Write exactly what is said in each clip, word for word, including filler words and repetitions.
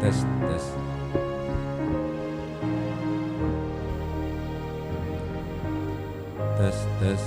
Tes, tes. Tes, tes.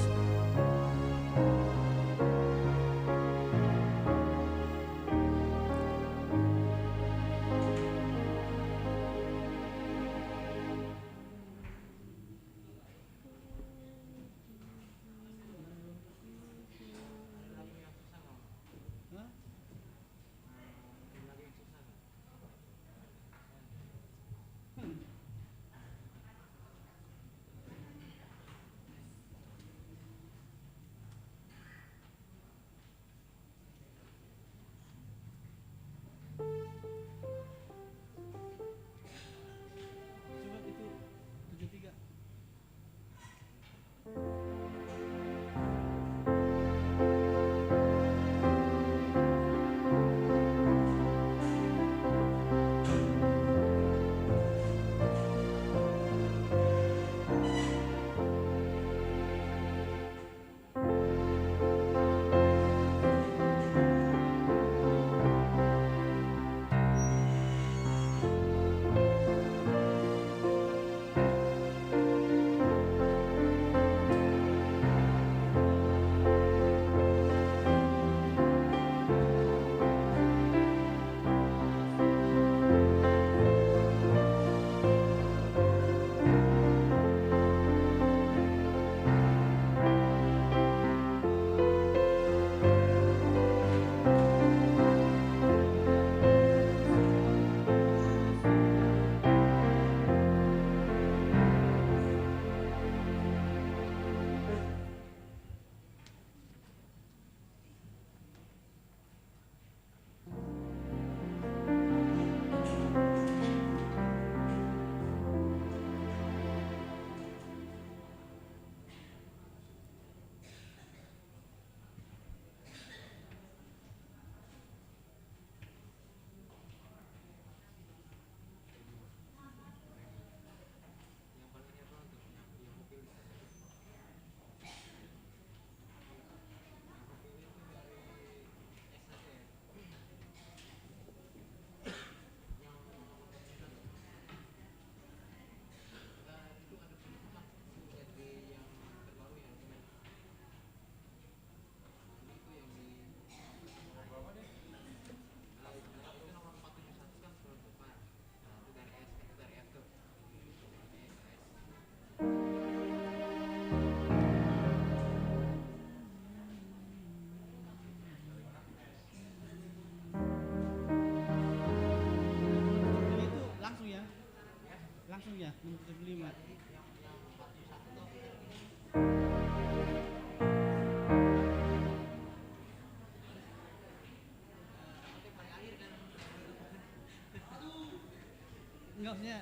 Coba itu tujuh tiga. Langsung ya. Langsung ya, nomor tujuh puluh lima. Enggak, maksudnya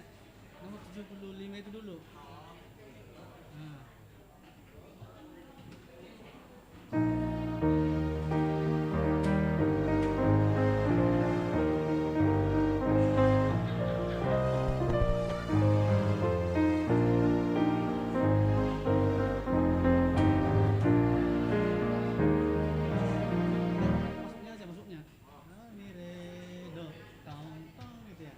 nomor tujuh puluh lima itu dulu. Nah. Masuknya aja, masuknya. Ah, mi, re, do, tong, tong gitu ya.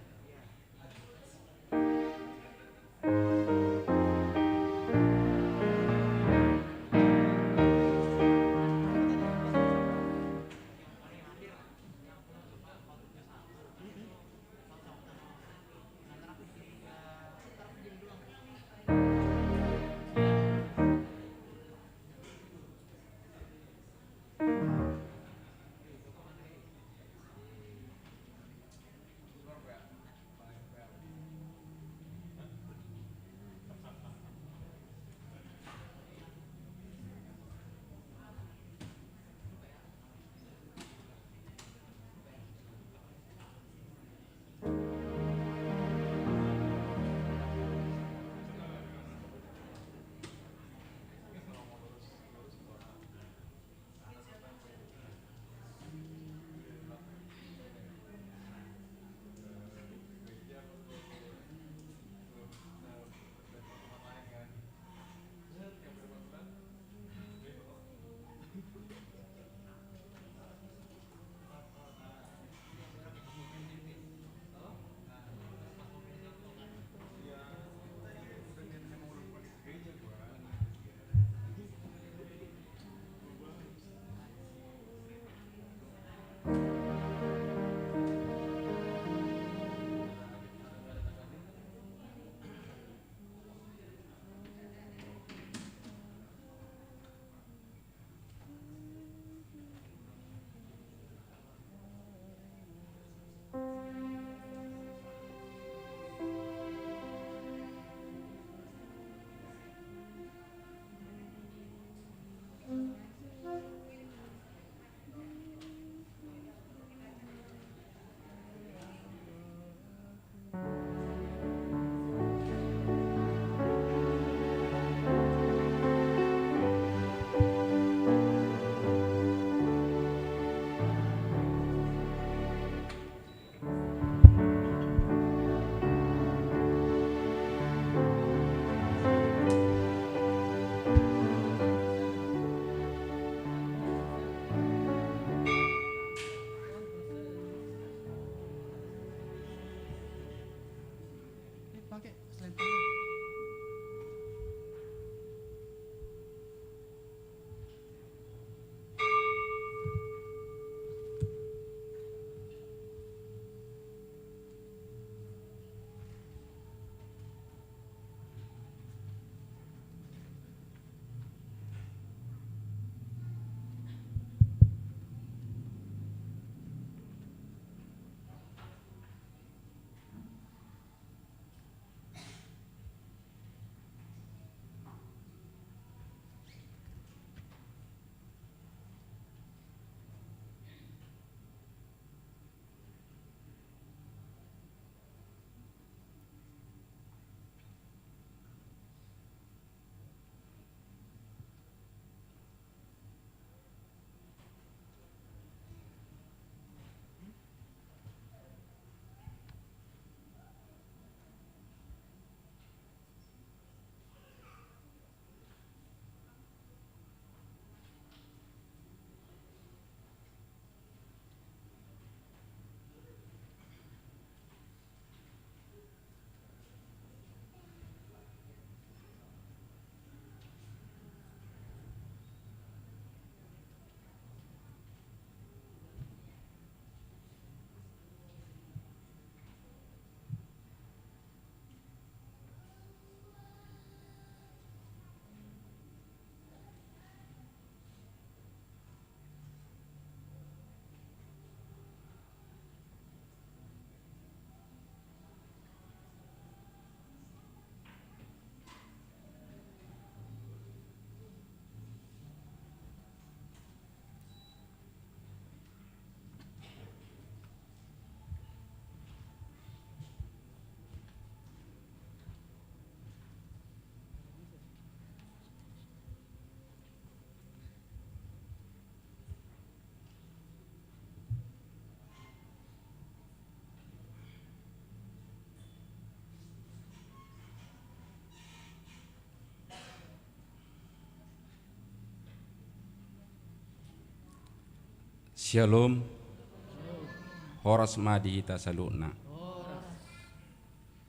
Oke, selempang. Syalom. Horas ma di hita saluhutna.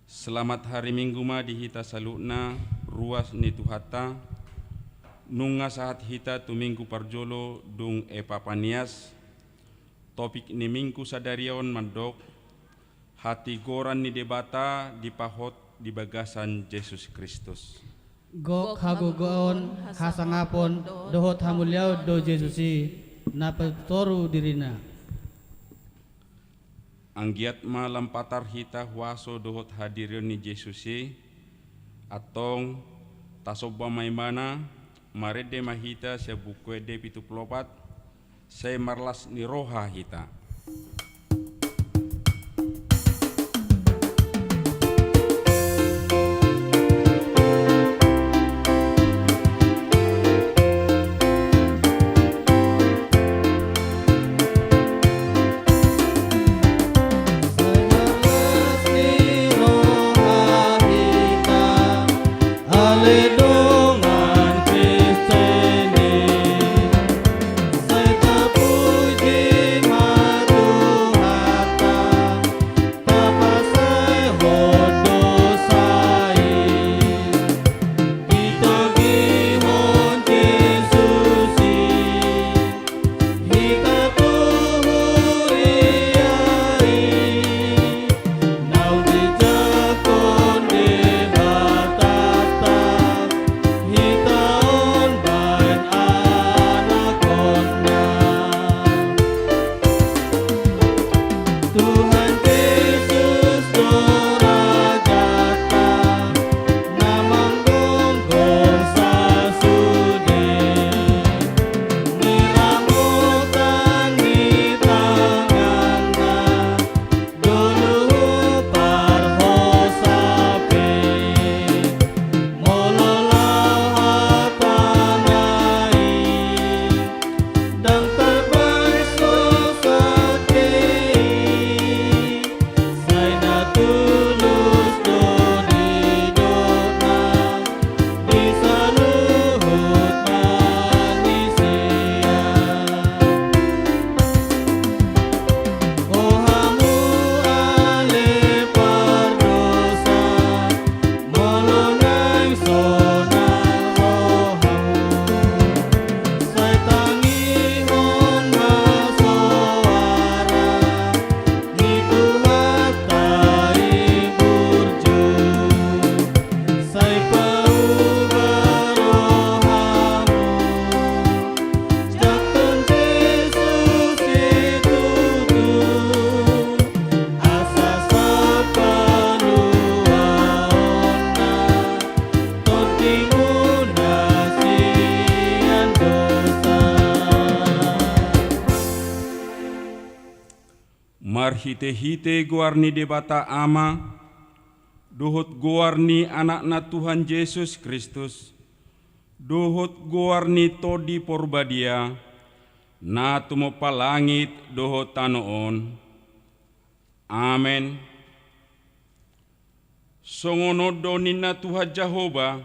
Selamat hari Minggu ma di hita saluhutna, ruas ni Tuhanta. Nunga sahat hita tu Minggu parjolo dung Epapanias. Topik ni Minggu sadari on mandok, hatigoran ni Debata dipahot di bagasan Jesus Kristus. Gok hagogoon, hasangapon, dohot hamuliaon do Jesus i, na patoru dirina. Anggiat ma lam patar hita huaso dohot hadirion ni Jesus i, antong tasomba ma Ibana, marende ma hita sian Buku Ende pitu pulu opat, sai marlas ni roha hita. Marhite-hite goar ni Debata Ama, dohot goar ni Anakna Tuhan Jesus Kristus, dohot goar ni Tondi Porbadia, na tumompa langit dohot tano on. Amen. Songon on do ninna Tuhan Jahowa: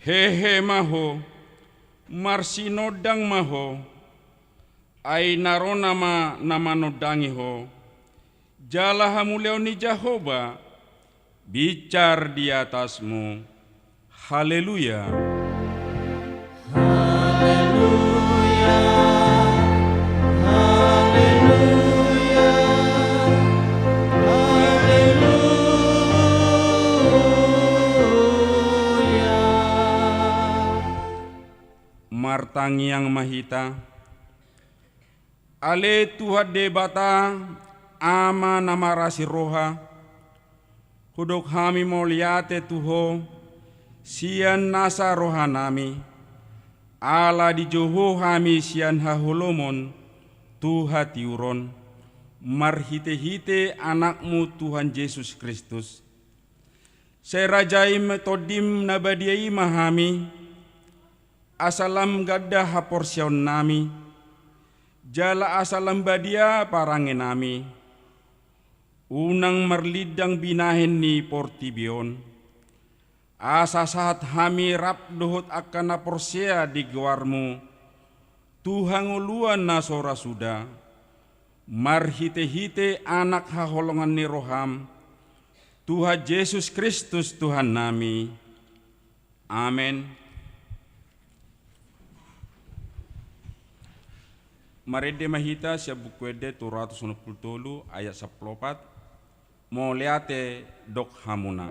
Hehe ma ho, marsinondang ma ho, ai na ro nama na manondangi ho, jala hamuliaon ni Jahowa binsar di atasmu. Haleluya. Haleluya. Haleluya. Haleluya. Martangiang ma hita. Ale Tuhan Debata, Ama na marasi roha, hudok hami mauliate tu Ho sian nasa rohanami, ala dijou Ho hami sian haholomon tu hatiuron, marhite-hite Anakmu Tuhan Jesus Kristus. Sai rajai ma Tondim na badia i ma hami, asa lam ganda haporseaonnami, jala asa lam badia parangenami. Unang marlindang binahen ni portibi on, asa sahat hami rap dohot angka na porsea di goarmu tu hangoluan na so ra suda, marhite-hite Anak haholongan ni roham, Tuhan Jesus Kristus Tuhannami. Amen. Marende ma hita sian Buku Ende tolu ratus onom pulu tolu ayat sampulu opat. Mauliate dok hamuna.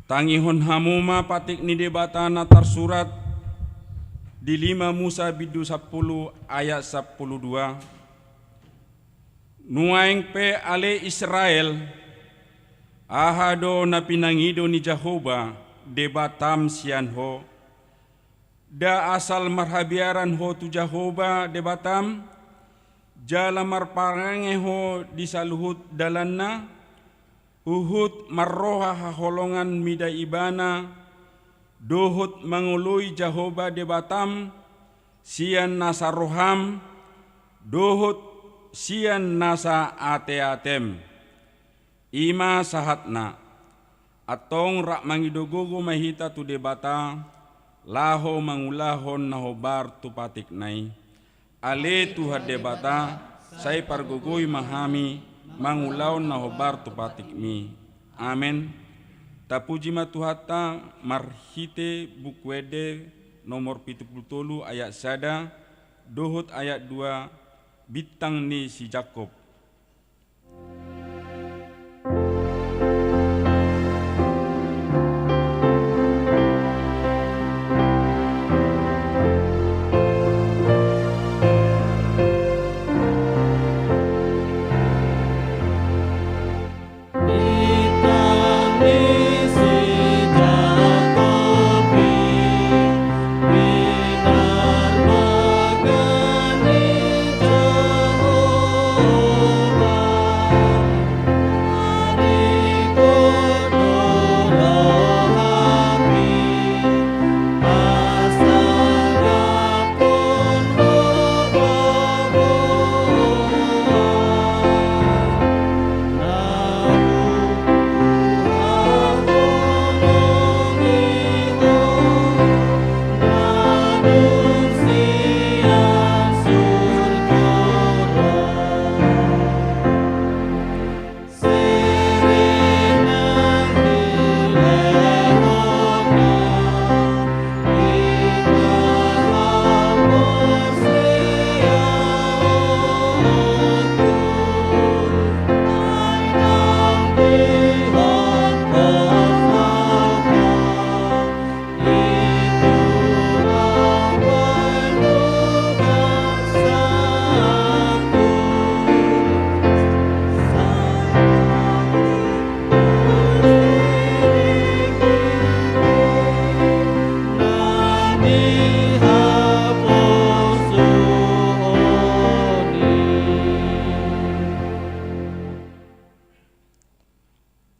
Tangihon hamu ma patik ni Debata na tarsurat di lima Musa bindu sampulu ayat sampulu dua. Nuaeng pe ale Israel, aha do na pinangido ni Jahowa Debatam sian ho? Nda asal marhabiaran ho tu Jahowa Debatam, jala marparange ho di saluhut dalanna, huhut marroha haholongan mida Ibana, dohot mangoloi Jahowa Debatam sian nasa roham, dohot sian nasa ateatem. I ma sahatna, antong rap mangido gogo ma hita tu Debata, laho mangulahon na hombar tu patikna i. Ale Tuhan Debata, sai pargogoi ma hami mangulahon na hombar tu patikmi. Amen. Tapuji ma Tuhanta marhite Buku Ende nomor pitu pulu tolu ayat sada dohot ayat dua, Bintang ni si Jakkob.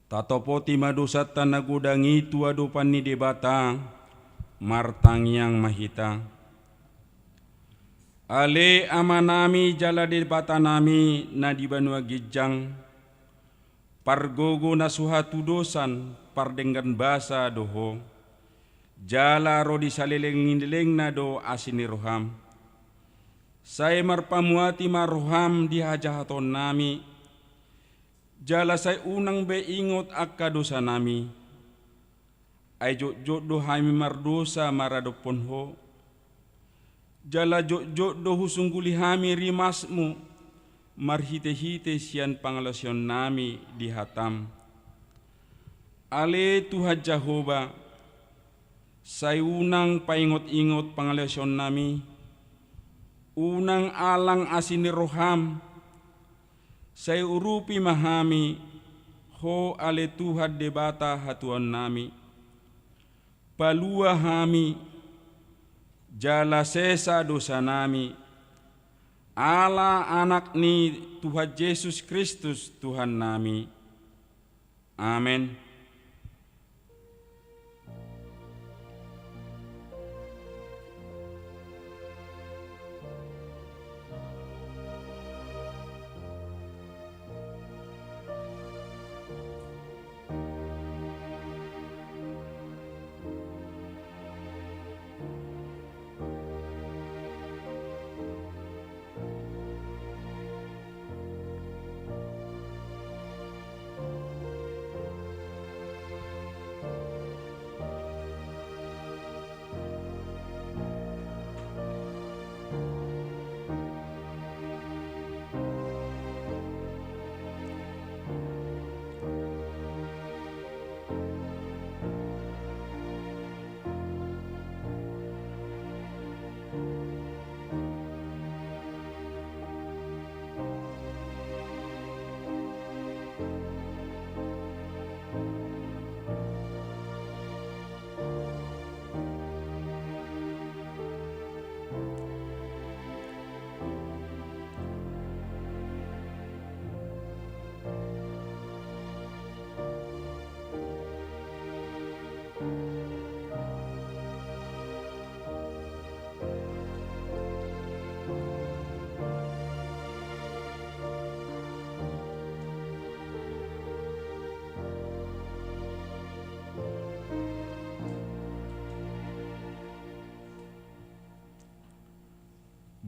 Tatopoti ma dosanta na godang i tu adopan ni Debata, martangiang ma hita. Ale Amanami jala Debatanami na di banua ginjang, pargogo na so hatudosan, pardenggan basa do Ho, jala ro di saleleng ni lelengna do asi ni roham. Sai marpamuati ma roham di hajahatonnami, jala sai unang be ingot angka dosanami. Ai jotjot do hami mardosa maradophon Ho, jala jotjot do husungguli hami rimasmu marhitehite sian pangalaosionnami di hatam. Ale Tuhan Jahowa, sai unang paingotingot pangalaosionnami, unang alang asi ni roham, sai urupi ma hami Ho ale Tuhan Debata hatuaonnami. Palua hami, jala sesa dosanami, ala Anak ni Tuhan Jesus Kristus Tuhannami. Amen.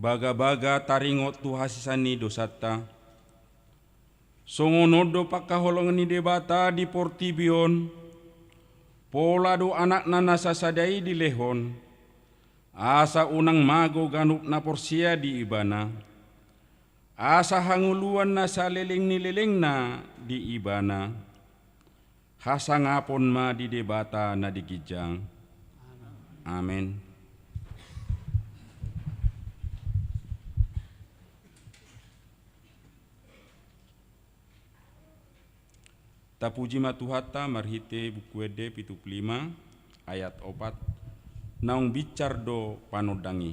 Bagabaga taringot tu hasesaan ni dosanta. Songon on do pangkaholongan ni Debata di portibi on, pola do Anakna na sasada i dilehon, asa unang mago ganup na porsea di Ibana, asa hangoluan na saleleng ni lelengna di Ibana. Hasangapon ma di Debata na di ginjang. Amen. Tapuji ma Tuhanta marhite Buku Ende pitu pulu lima ayat opat, naung binsar do panondang i.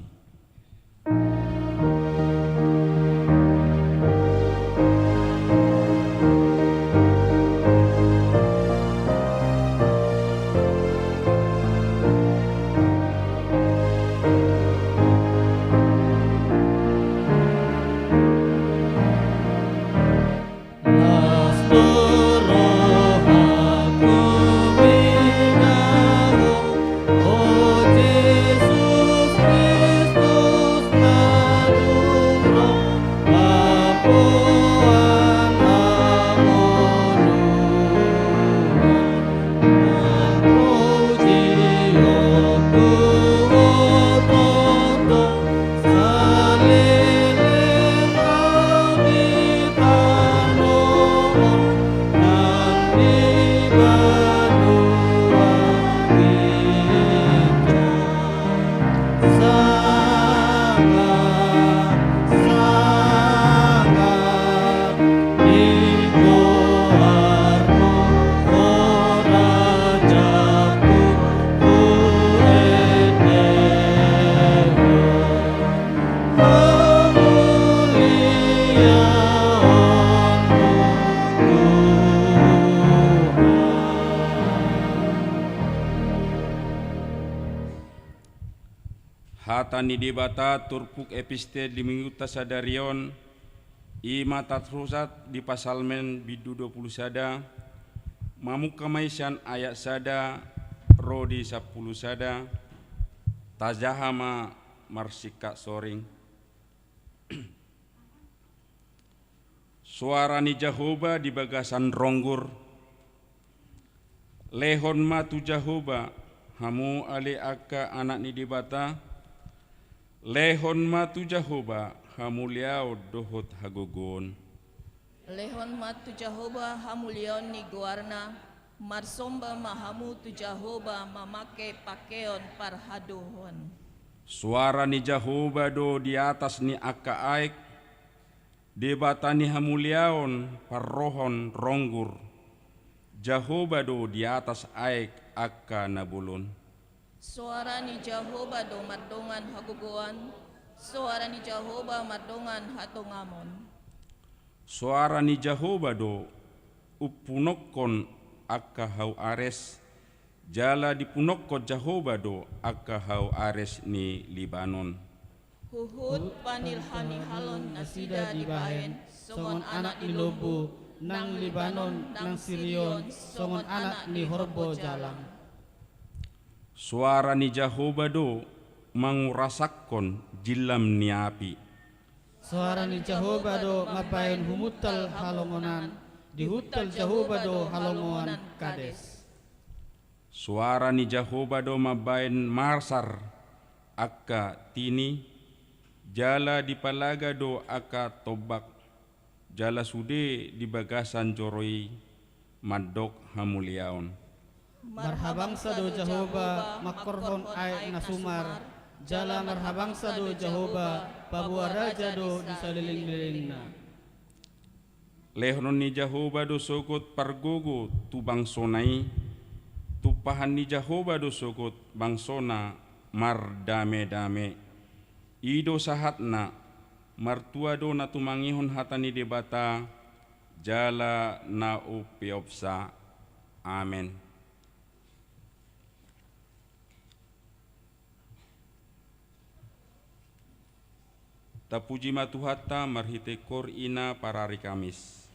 Hata ni Debata turpuk epistel di minggunta sadari on, i ma tarsurat di Psalmen bindu dua pulu sada, mamungka ma i sian ayat sada ro di sampulu sada, tajaha ma marsingkat soring. Soara ni Jahowa di bagasan ronggur. Lehon ma tu Jahowa, hamu ale angka anak ni Debata, lehon ma tu Jahowa hamuliaon dohot hagogoon. Lehon ma tu Jahowa hamuliaon ni goarna, marsomba ma hamu tu Jahowa mamake pakeon parhadohoan. Soara ni Jahowa do di atas ni angka aek, Debata ni hamuliaon parrohahon ronggur. Jahowa do di atas aek angka na bolon. Soara ni Jahowa do mardongan hagogoan, soara ni Jahowa mardongan hatongamon. Soara ni Jahowa do umpunonghon angka hau Ares, jala dipunonghon Jahowa do angka hau Ares ni Libanon. Huhut panilhanihalon nasida dibahen, songon anak ni lombu, nang Libanon, nang Sirion, songon anak ni horbo jalang. Soara ni Jahowa do mangurasakhon jillam ni api. Soara ni Jahowa do mambahen humuntal halongonan, dihuntal Jahowa do halongonan Kades. Soara ni Jahowa do mambahen marsar angka tini, jala dipalaga do angka tombak, jala sude di bagasan joro i mandok hamuliaon. Marhabangsa do Jahowa mangkorhon aek na sumar, jala marhabangsa do Jahowa paboa raja do di salelenglelengna. Lehonon ni Jahowa do sogot pargogo tu bangsona i, tumpahan ni Jahowa do sogot bangsona mardamedame. I do sahatna, martua do na tumangihon hata ni Debata, jala na umpeopsa. Amen. Tapuji ma Tuhanta marhite koor i na parari Kamis.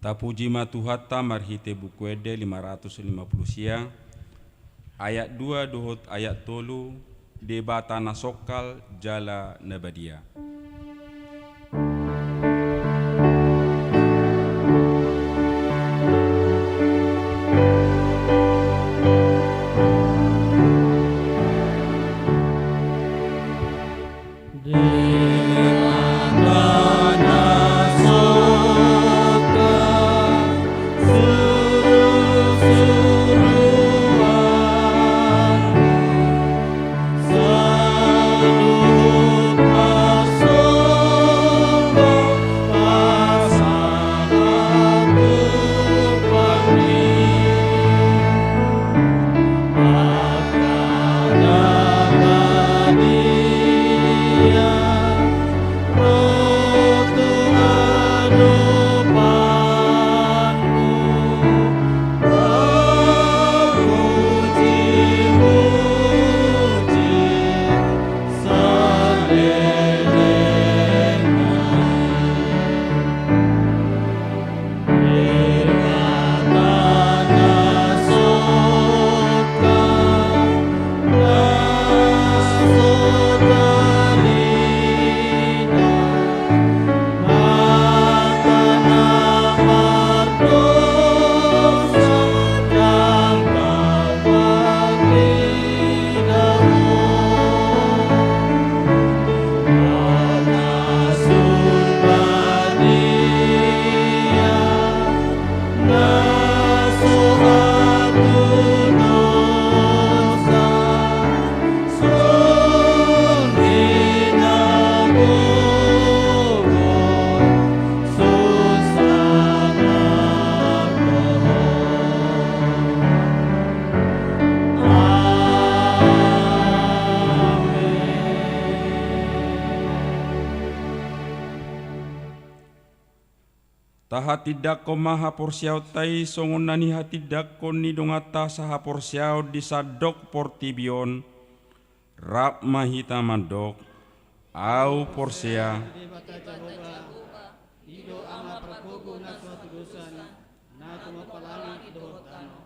Tapuji ma Tuhanta marhite Buku Ende lima ratus lima puluh sia, ayat dua dohot ayat tolu, Debata na songkal jala na badia. Tahatindangkon ma haporseaonta i songon na nihatindangkon ni donganta sahaporseaon di sandok portibi on. Rap ma hita mandok: Ahu porsea. Debata Jahowa, i do Ama pargogo na so hatudosan, na tumompa langit dohot tano.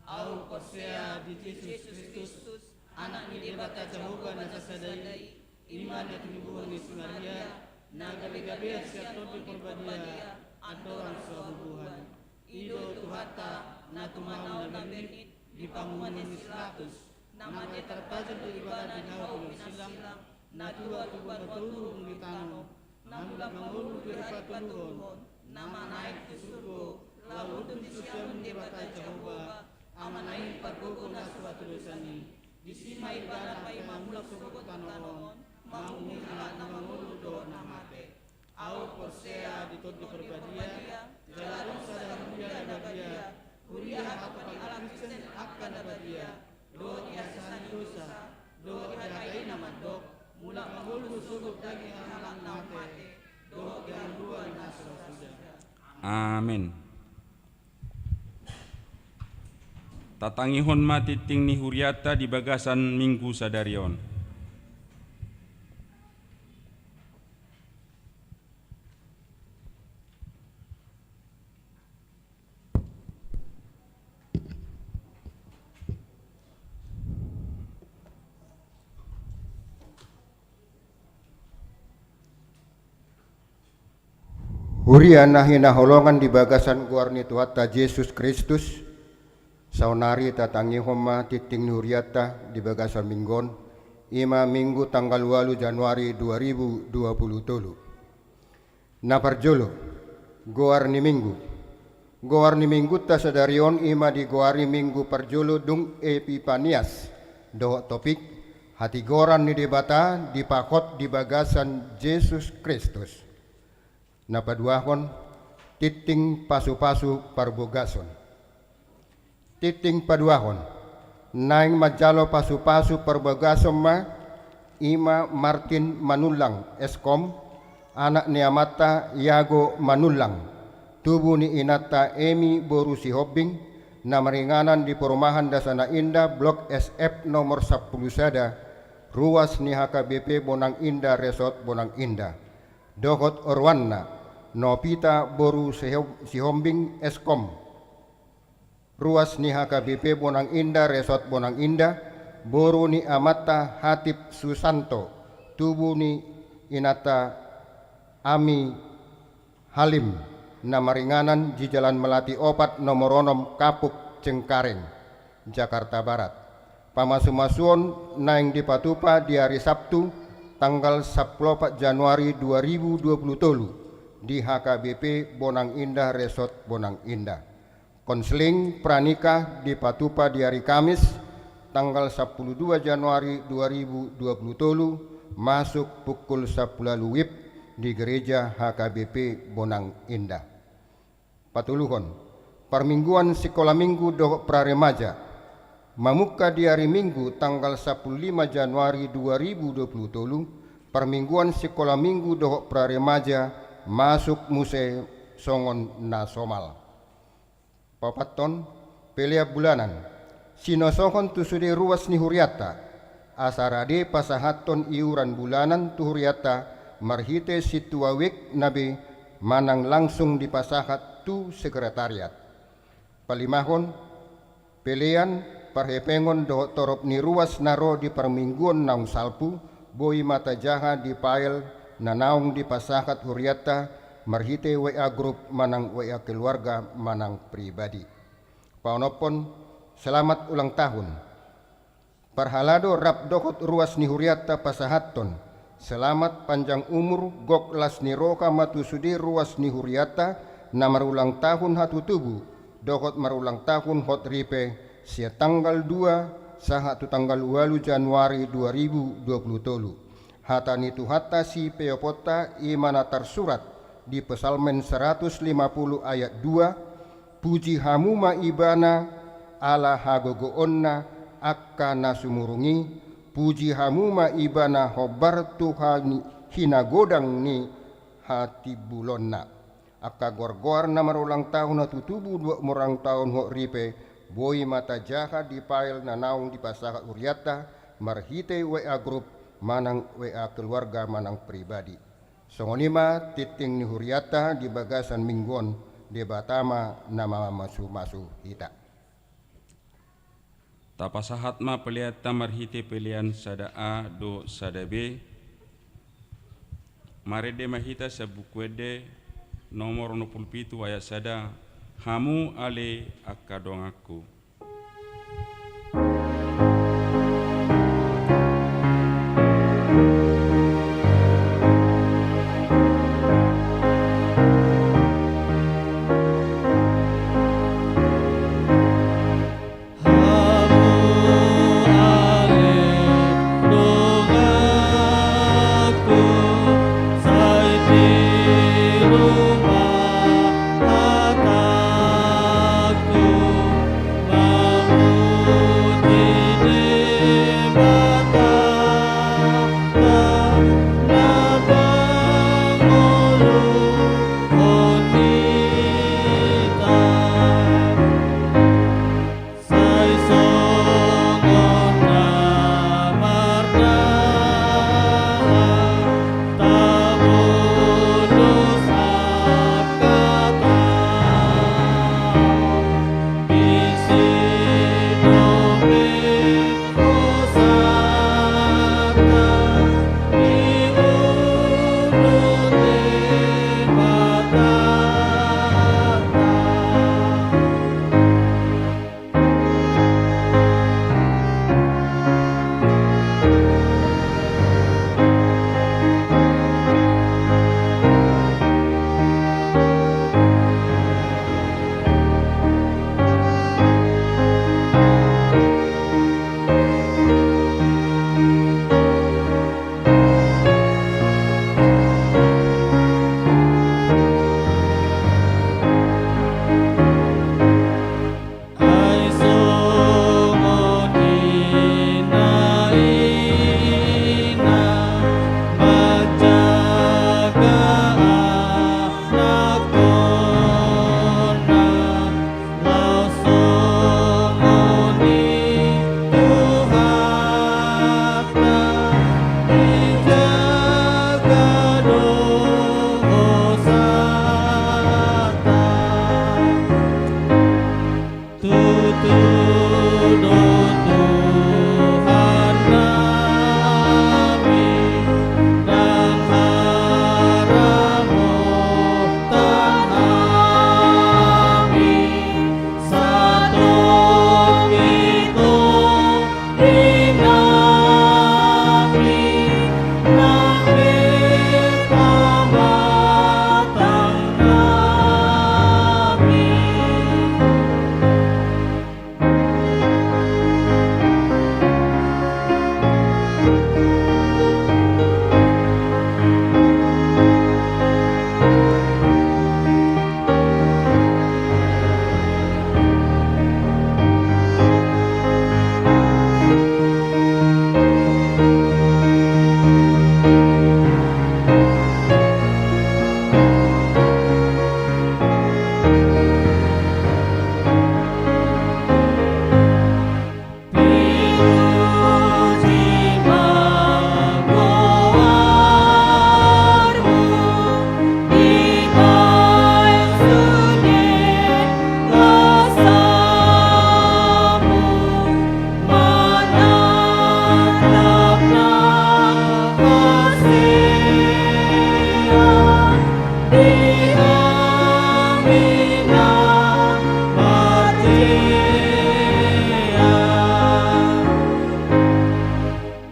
Ahu porsea di Jesus Kristus, Anak ni Debata Jahowa na sasada i, i ma na tinubuhon ni si Maria, na gabegabean sian Tondi Parbadia, andorang so habubuhan. I do Tuhanta, na tumau na bernit di panguhuman ni si Pilatus, na mate tarpajal do ibana di hau pinarsilang, na tua tubu ma toru di tano, na mulak mangolu di ari patoluhon, na manaek tu surgo, laho hundul di siamun Debata Jahowa, Amana i pargogo na so hatudosan i. Disi ma ibana paima mulak sogot tu tano on, manguhumi halak na mangolu dohot na mate. Ahu porsea di Tondi Parbadia, jala adong sada huria na badia, huria hatopan ni halak Kristen angka na badia, dohot di hasesaan ni dosa, dohot di hata i na mandok, mulak mangolu sogot daging halak na mate, dohot di hangoluan na so hasuda. Amen. Tatangihon ma tingting ni hurianta di bagasan Minggu sadari on. Huria na hinaholongan di bagasan goar ni Tuhanta Jesus Kristus, saonari tatangihon ma tingting ni hurianta di bagasan Minggu on, i ma Minggu tanggal ualu Januari dua ribu dua puluh tolu. Na parjolo, goar ni Minggu. Goar ni Minggunta sadari on i ma digoari Minggu parjolo dung Epipanias, dohot topik: Hatigoran ni Debata dipahot di bagasan Jesus Kristus. Na paduahon, tingting pasupasu parbagason. Tingting paduahon, naeng manjalo pasupasu parbagason ma, i ma Martin Manullang, S Kom, anak ni amanta Yago Manullang, tubu ni inanta Emi boru Sihombing, na maringanan di Perumahan Dasana Indah, Blok S F nomor sampulu sada, ruas ni H K B P Bonang Indah, Resort Bonang Indah. Dohot oroanna, Novita boru Siho-, Sihombing, Eskom, ruas ni H K B P Bonang Indah, Resort Bonang Indah, boru ni amanta Hatip Susanto, tubu ni inanta Ami Halim, na maringanan di Jalan Melati opat, nomor onom, Kapuk, Cengkareng, Jakarta Barat. Pamasumasuon naeng dipatupa di ari Sabtu, tanggal sampulu opat Januari dua ribu dua pulu tolu, di H K B P Bonang Indah, Resort Bonang Indah. Konseling pranikah dipatupa di ari Kamis, tanggal sampulu dua Januari dua ribu dua pulu tolu, masuk pukul sampulu ualu WIB di Gereja H K B P Bonang Indah. Patoluhon, parmingguan sikola minggu dohot praremaja. Mamungka di ari Minggu, tanggal sampulu lima Januari dua ribu dua pulu tolu, parmingguan sikola minggu dohot praremaja masuk muse songon na somal. Paopathon, pelean bulanan. Sinosohon tu sude ruas ni hurianta, asa rade pasahathon iuran bulanan tu hurianta marhite sintua wijk na be manang langsung dipasahat tu sekretariat. Palimahon, pelean, parhepengon dohot torop ni ruas na ro di parmingguon naung salpu, boi ma tajaha di pael na naung dipasahat hurianta marhite WA grup manang WA keluarga manang pribadi. Paonomhon, selamat ulang tahun. Parhalado rap dohot ruas ni hurianta pasahathon selamat panjang umur, gok las ni roha ma tu sude ruas ni hurianta na marulang tahun hatutubu dohot marulang tahun hot ripe, sian tanggal dua sahat tu tanggal ualu Januari dua ribu dua pulu tolu. Hata ni Tuhanta sipeoponta i ma na tarsurat di Psalmen saratus lima pulu ayat dua, Puji hamu ma Ibana, ala hagogoonna angka na sumurung i, puji hamu ma Ibana hombar tu ha-, hinagodang ni hatimbulonna. Angka goargoar na marulang tahun hatutubu dohot marulang tahun hot ripe, boi ma tajaha di pael na naung dipasahat hurianta marhite WA grup manang WA keluarga manang pribadi. Songon i ma tingting ni hurianta di bagasan minggu on, Debata ma na mamasumasu hita. Tapasahat ma peleanta marhite pelean sada A dohot sada B. Marende ma hita sian Buku Ende nomor onom pulu pitu ayat sada, Hamu ale angka donganku.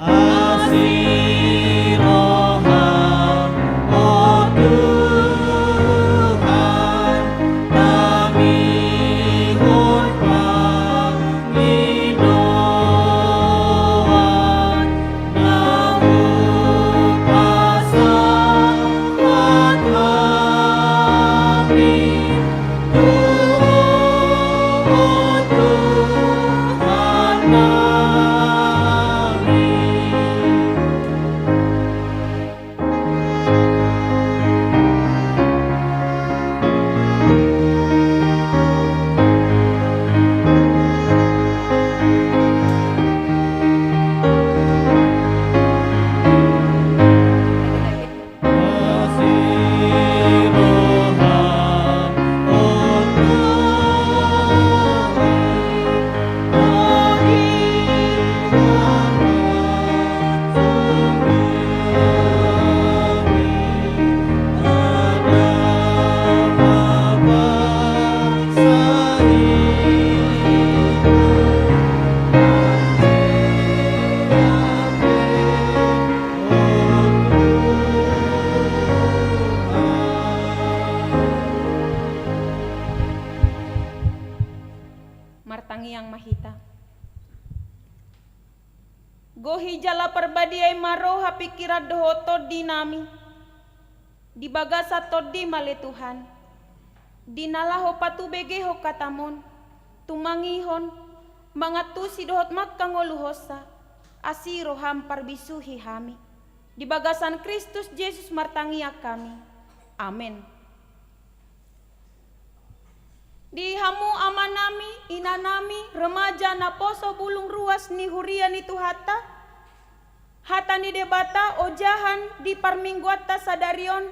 Asi roham, o Tuhan, kami hurang Martangiang ma hita. Gohi jala parbadia i ma roha, pingkiran dohot tondi nami di bagasan Tondim ale Tuhan, di na laho patubegehon hatam on, tumangihon, mangantusi dohot mangkangoluhonsa, asi roham parbisuhi hami. Di bagasan Kristus Jesus martangiang hami. Amen. Di hamu amanami, inanami, remaja naposo bulung ruas ni huria ni Tuhanta, hata ni Debata ojahan di parmingguanta sadari on,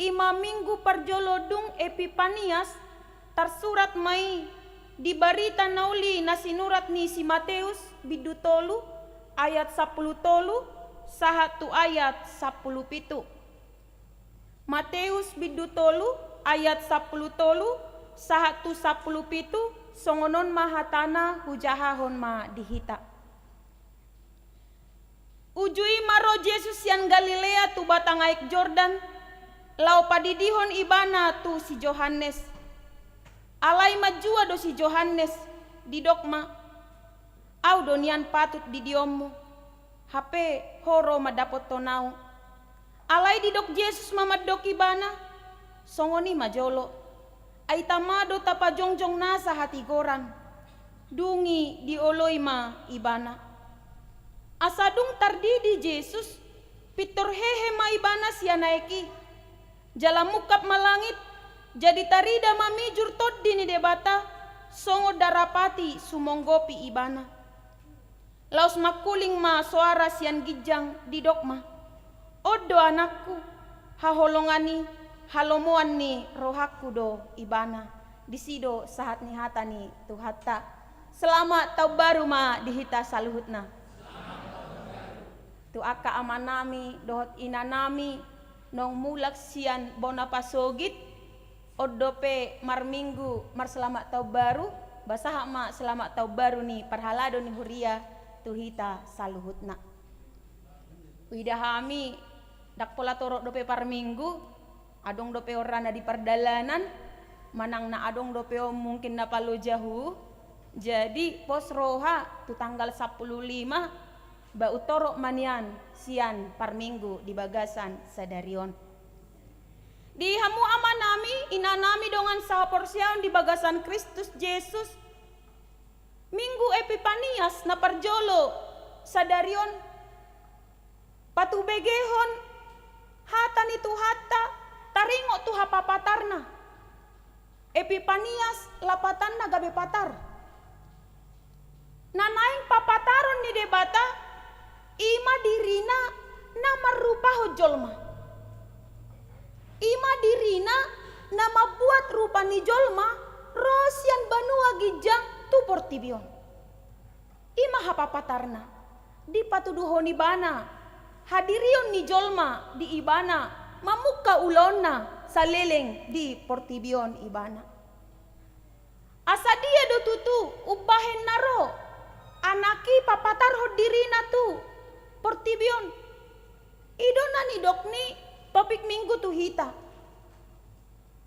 i ma minggu parjolo dung Epipanias, tarsurat ma i di barita na uli na sinurat ni si Mateus, bindu tolu, ayat sampulu tolu, sahat tu ayat sampulu pitu. Mateus bindu tolu ayat sampulu tolu sahat tu sampulu pitu, songon on ma hatana, hujahahon ma di hita. Uju i ma ro Jesus sian Galilea tu batang aek Jordan, laho padidihon ibana tu si Johannes. Alai manjua do si Johannes, didok ma, "Ahu do nian patut didionmu, hape ho ro mandapothon ahu." Alai didok Jesus ma mandok ibana, "Songon i ma jolo, ai tama do tapajongjong nasa hatigoran." Dung i dioloi ma ibana. Asa dung tardidi Jesus, pintor hehe ma ibana sian aek i. Jala mungkap ma langit, jadi tarida ma mijur Tondi ni Debata, songon darapati sumonggopi ibana. Laos mangkuling ma soara sian ginjang, didok ma, "On do Anakku, haholongan i, halomoan ni rohangku do ibana." Disi do sahat ni hata ni Tuhanta. Selamat Taon Baru ma di hita saluhutna. Tu angka amanami dohot inanami naung mulak sian bona pasogit, on dope marminggu marselamat taon baru, ba sahat ma selamat taon baru ni parhalado ni huria tu hita saluhutna. Huida hami, ndang pola torop dope parminggu, adong dope on ra na di pardalanan, manang na adong dope on mungkin na paloja hu. Jadi pos roha tu tanggal sampulu lima, ba untorop ma nian sian parminggu di bagasan sadari on. Di hamu amanami, inanami dongan sahaporseaon di bagasan Kristus Jesus, Minggu Epipanias na parjolo sadari on, patubegehon hata ni Tuhanta taringot tu hapapatarna. Epipanias lapatanna gabe patar. Na naeng papataron ni Debata, i ma dirina na marrupahon jolma. I ma dirina na mambuat rupa ni jolma ro sian banua ginjang tu portibi on. I ma hapapatarna, dipatuduhon ibana hadirion ni jolma di ibana, mamungka ulaonna saleleng di portibi on ibana. Asa dia do tutu umbahen na ro Anak i papatarhon dirina tu portibi on? I do na nidok ni topik Minggu tu hita.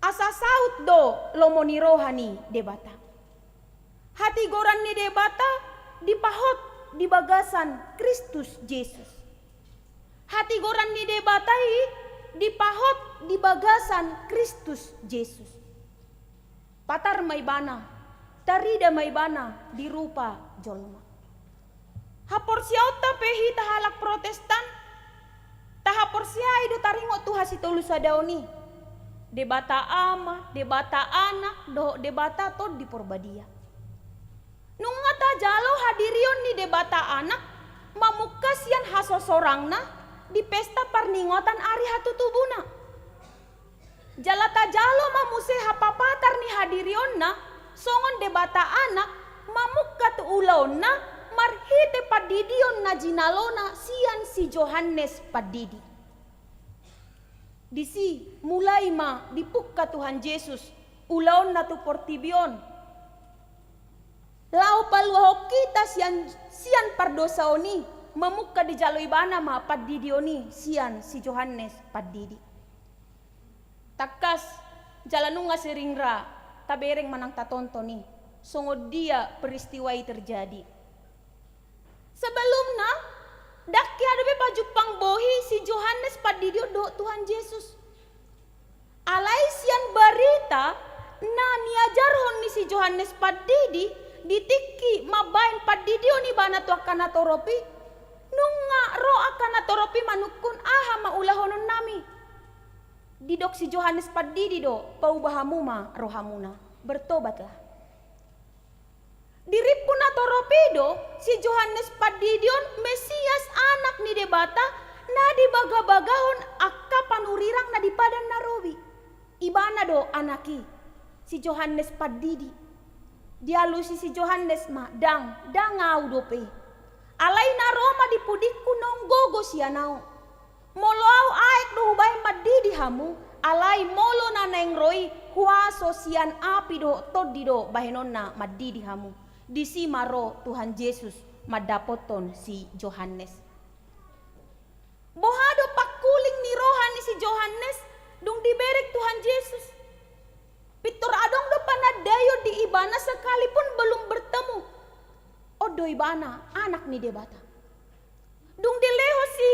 Asa saut do lomo ni roha ni Debata. Hatigoran ni Debata dipahot di bagasan Kristus Jesus. Hatigoran ni Debata i dipahot di bagasan Kristus Jesus. Patar ma ibana, tarida ma ibana di rupa jolma. Haporseaonta pe hita halak Protestan, tahaporseai do taringot tu hasitolusadaon i. Debata Ama, Debata Anak, dohot Debata Tondi Porbadia. Nunga tajalo hadirion ni Debata Anak mamungka sian hasosorangna di pesta parningotan ari hatutubuna. Jala tajalo ma muse hapapatar ni hadirionna songon Debata Anak mamungka tu ulaonna marhite pandidion na jinalona sian si Johannes Pandidi. Disi mulai ma dipungka Tuhan Jesus ulaonna tu portibi on. Laho paluahon hita sian, sian pardosaon i, mamungka dijalo ibana ma pandidion i sian si Johannes Pandidi. Tangkas, jala nunga sering ra tabereng manang tatonton i, songon dia peristiwa i terjadi. Sebelumna, ndang hea dope pajumpang bohi si Johannes Pandidi on dohot Tuhan Jesus. Alai sian barita na niajarhon ni si Johannes Pandidi di tingki mambahen pandidion ibana tu angka natorop i, nunga ro angka natorop i manungkun aha ma ulahononnami. Didok si Johannes Pandidi do, pauba hamu ma rohamuna, bertobatlah. Dirimpu natorop i do si Johannes Pandidi on Mesias, Anak ni Debata, na dibagabagahon angka panurirang na di Padan na Robi. Ibana do Anak i, si Johannes Pandidi. Dialusi si Johannes ma, ndang, ndang ahu dope. Alai na ro ma di pudingku naung gogo sian ahu. Molo ahu aek do hubahen mandidi hamu, alai molo na naeng ro i, huaso sian api dohot tondi do bahenonna mandidi hamu. Disi ma ro Tuhan Jesus mandapothon si Johannes. Boha do pangkuling ni roha ni si Johannes dung dibereng Tuhan Jesus? Pintor adong do panandaion di ibana sekalipun belum bertemu. On do ibana Anak ni Debata. Dung dilehon si,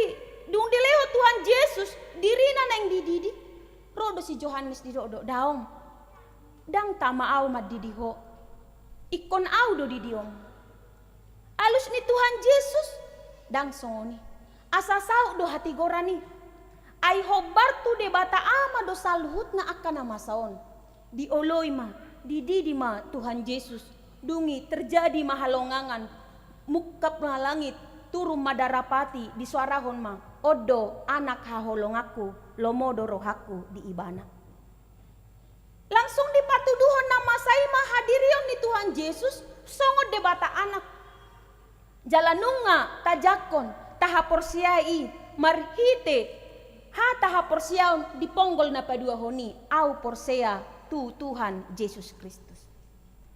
dung dilehon Tuhan Jesus dirina naeng dididi, ro do si Johannes didok do, daong, ndang tama ahu mandidi ho. Ingkon ahu do didionmu. Alus ni Tuhan Jesus, ndang songon i. Asa saut do hatigoran i. Ai hombar tu Debata Ama do saluhutna angka na masa on. Dioloi ma, dididi ma Tuhan Jesus, dung i terjadi ma halongangan, mungkap ma langit, turun ma darapati, disoarahon ma, on do Anak haholonganku, lomo do rohangku di ibana. Langsung dipatuduhon na masa i ma hadirion ni Tuhan Jesus songon Debata Anak. Jala nunga tajangkon, tahaporseai i marhite hata haporseaon di ponggol na paduahon i, ahu porsea tu Tuhan Jesus Kristus.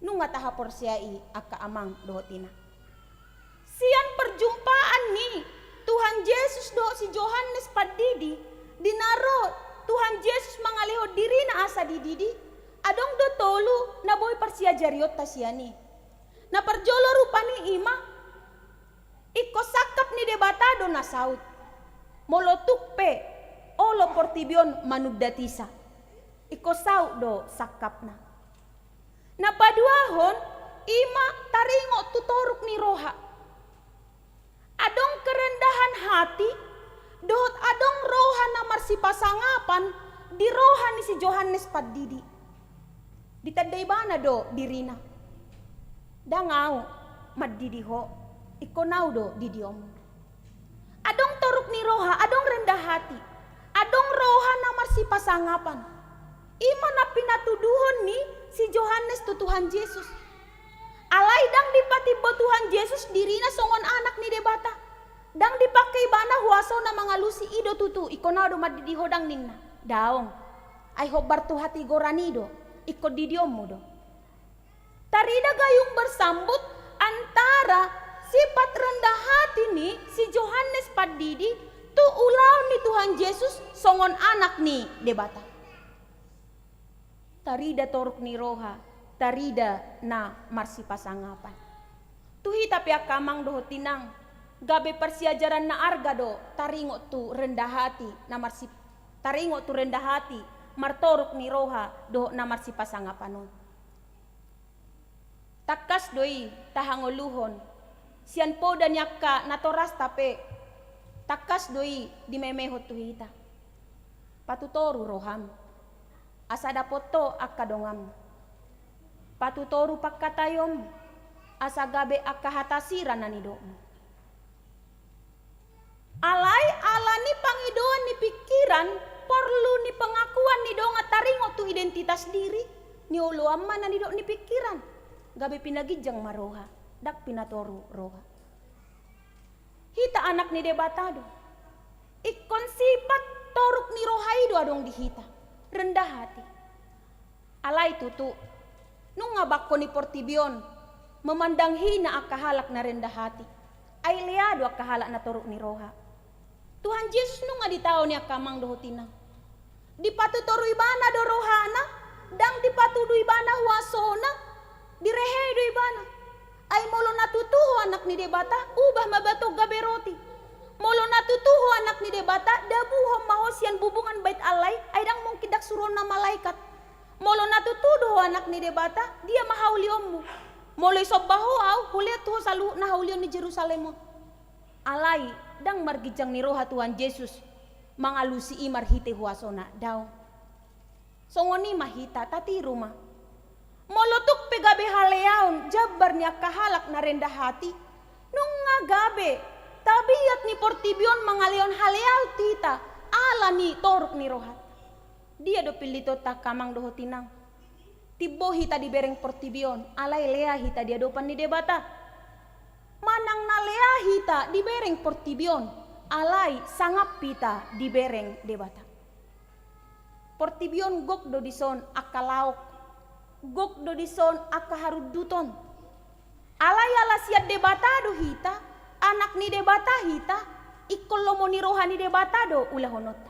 Nunga tahaporseai i angka amang dohot ina. Sian perjumpaan ni Tuhan Jesus dohot si Johannes Pandidi, di na ro Tuhan Jesus mangalehon dirina asa dididi, adong do tolu na boi parsiajarionta sian i. Na parjolo rupani i ma, ingkon sangkap ni Debata do na saut. Molo tung pe olo portibi on manunda tisa, ingkon saut do sangkapna. Na paduahon, i ma taringot tu toruk ni roha. Adong kerendahan hati, dohot adong roha na marsipasangapan di roha ni si Johannes Pandidi. Ditanda ibana do dirina. Ndang ahu mandidi ho, ingkon ahu do didionmu. Adong toruk ni roha, adong rendah hati, adong roha na marsipasangapan. I ma na pinatuduhon ni si Johannes tu Tuhan Jesus. Alai ndang dipatimbo Tuhan Jesus dirina songon Anak ni Debata. Ndang dipangke ibana huasona mangalusi, i do tutu, ingkon ahu do mandidi ho, ndang ninna. Daong. Ai hombar tu hatigoran i do, ingkon didionmu do. Tarida gayung bersambut antara sifat rendah hati ni si Johannes Pandidi tu ulaon ni Tuhan Jesus songon Anak ni Debata. Tarida toruk ni roha, tarida na marsipasangapan. Tu hita pe angka amang dohot inang, gabe parsiajaran na arga do taringot tu rendah hati, na marsi-, taringot tu rendah hati, martoruk ni roha dohot na marsipasangapan on. Tangkas do i tahangoluhon, sian poda ni angka natorasta pe, tangkas do i dimemehon tu hita. Patutoru roham, asa dapot ho angka donganmu. Patutoru pangkataion, asa gabe angka hata sira na nidokmu. Alai ala ni pangidoan ni pingkiran, porlu ni pengakuan ni dongan taringot tu identitas diri, nioloan ma na nidok ni pingkiran, gabe pinaginjang ma roha, ndang pinatoru roha. Hita anak ni Debata do. Ingkon sifat toruk ni roha i do adong di hita, rendah hati. Alai tutu, nunga bangko ni portibi on memandang hina angka halak na rendah hati. Ai lea do angka halak na toruk ni roha. Tuhan Jesus nunga ditaon i angka amang dohot inang. Dipatutoru ibana do rohana, ndang dipatudu ibana huasona, direhei do ibana. Ai molo na tutu ho anak ni Debata, ubah ma bato gabe roti. Molo na tutu ho anak ni Debata, dabuhon ma ho sian bubungan bait Allah i, ai ndang mungkin ndang suruonna malaikat. Molo na tutu do ho anak ni Debata, dia ma haulionmu? Molo isomba ho au, hulehon tu ho saluhutna haulion ni Jerusalem on. Alai, ndang marginjang ni roha Tuhan Jesus mangalusi i marhite huasona, daong. Songon i ma hita, tatiru ma. Molo tuk pe gabe haleaon jambar ni angka halak na rendah hati, nunga gabe tabiat ni portibi on mangalehon haleaon tu hita, ala ni toruk ni roha. Dia do pillitanta angka amang dohot inang? Timbo hita dibereng portibi on, alai lea hita di adopan ni Debata. Manang na lea hita dibereng portibi on, alai sangap hita dibereng Debata. Portibi on gok do dison angka laok, gok do dison angka harunduton. Alai ala sian Debata do hita, anak ni Debata hita, ingkon lomo ni roha ni Debata do ulahononta.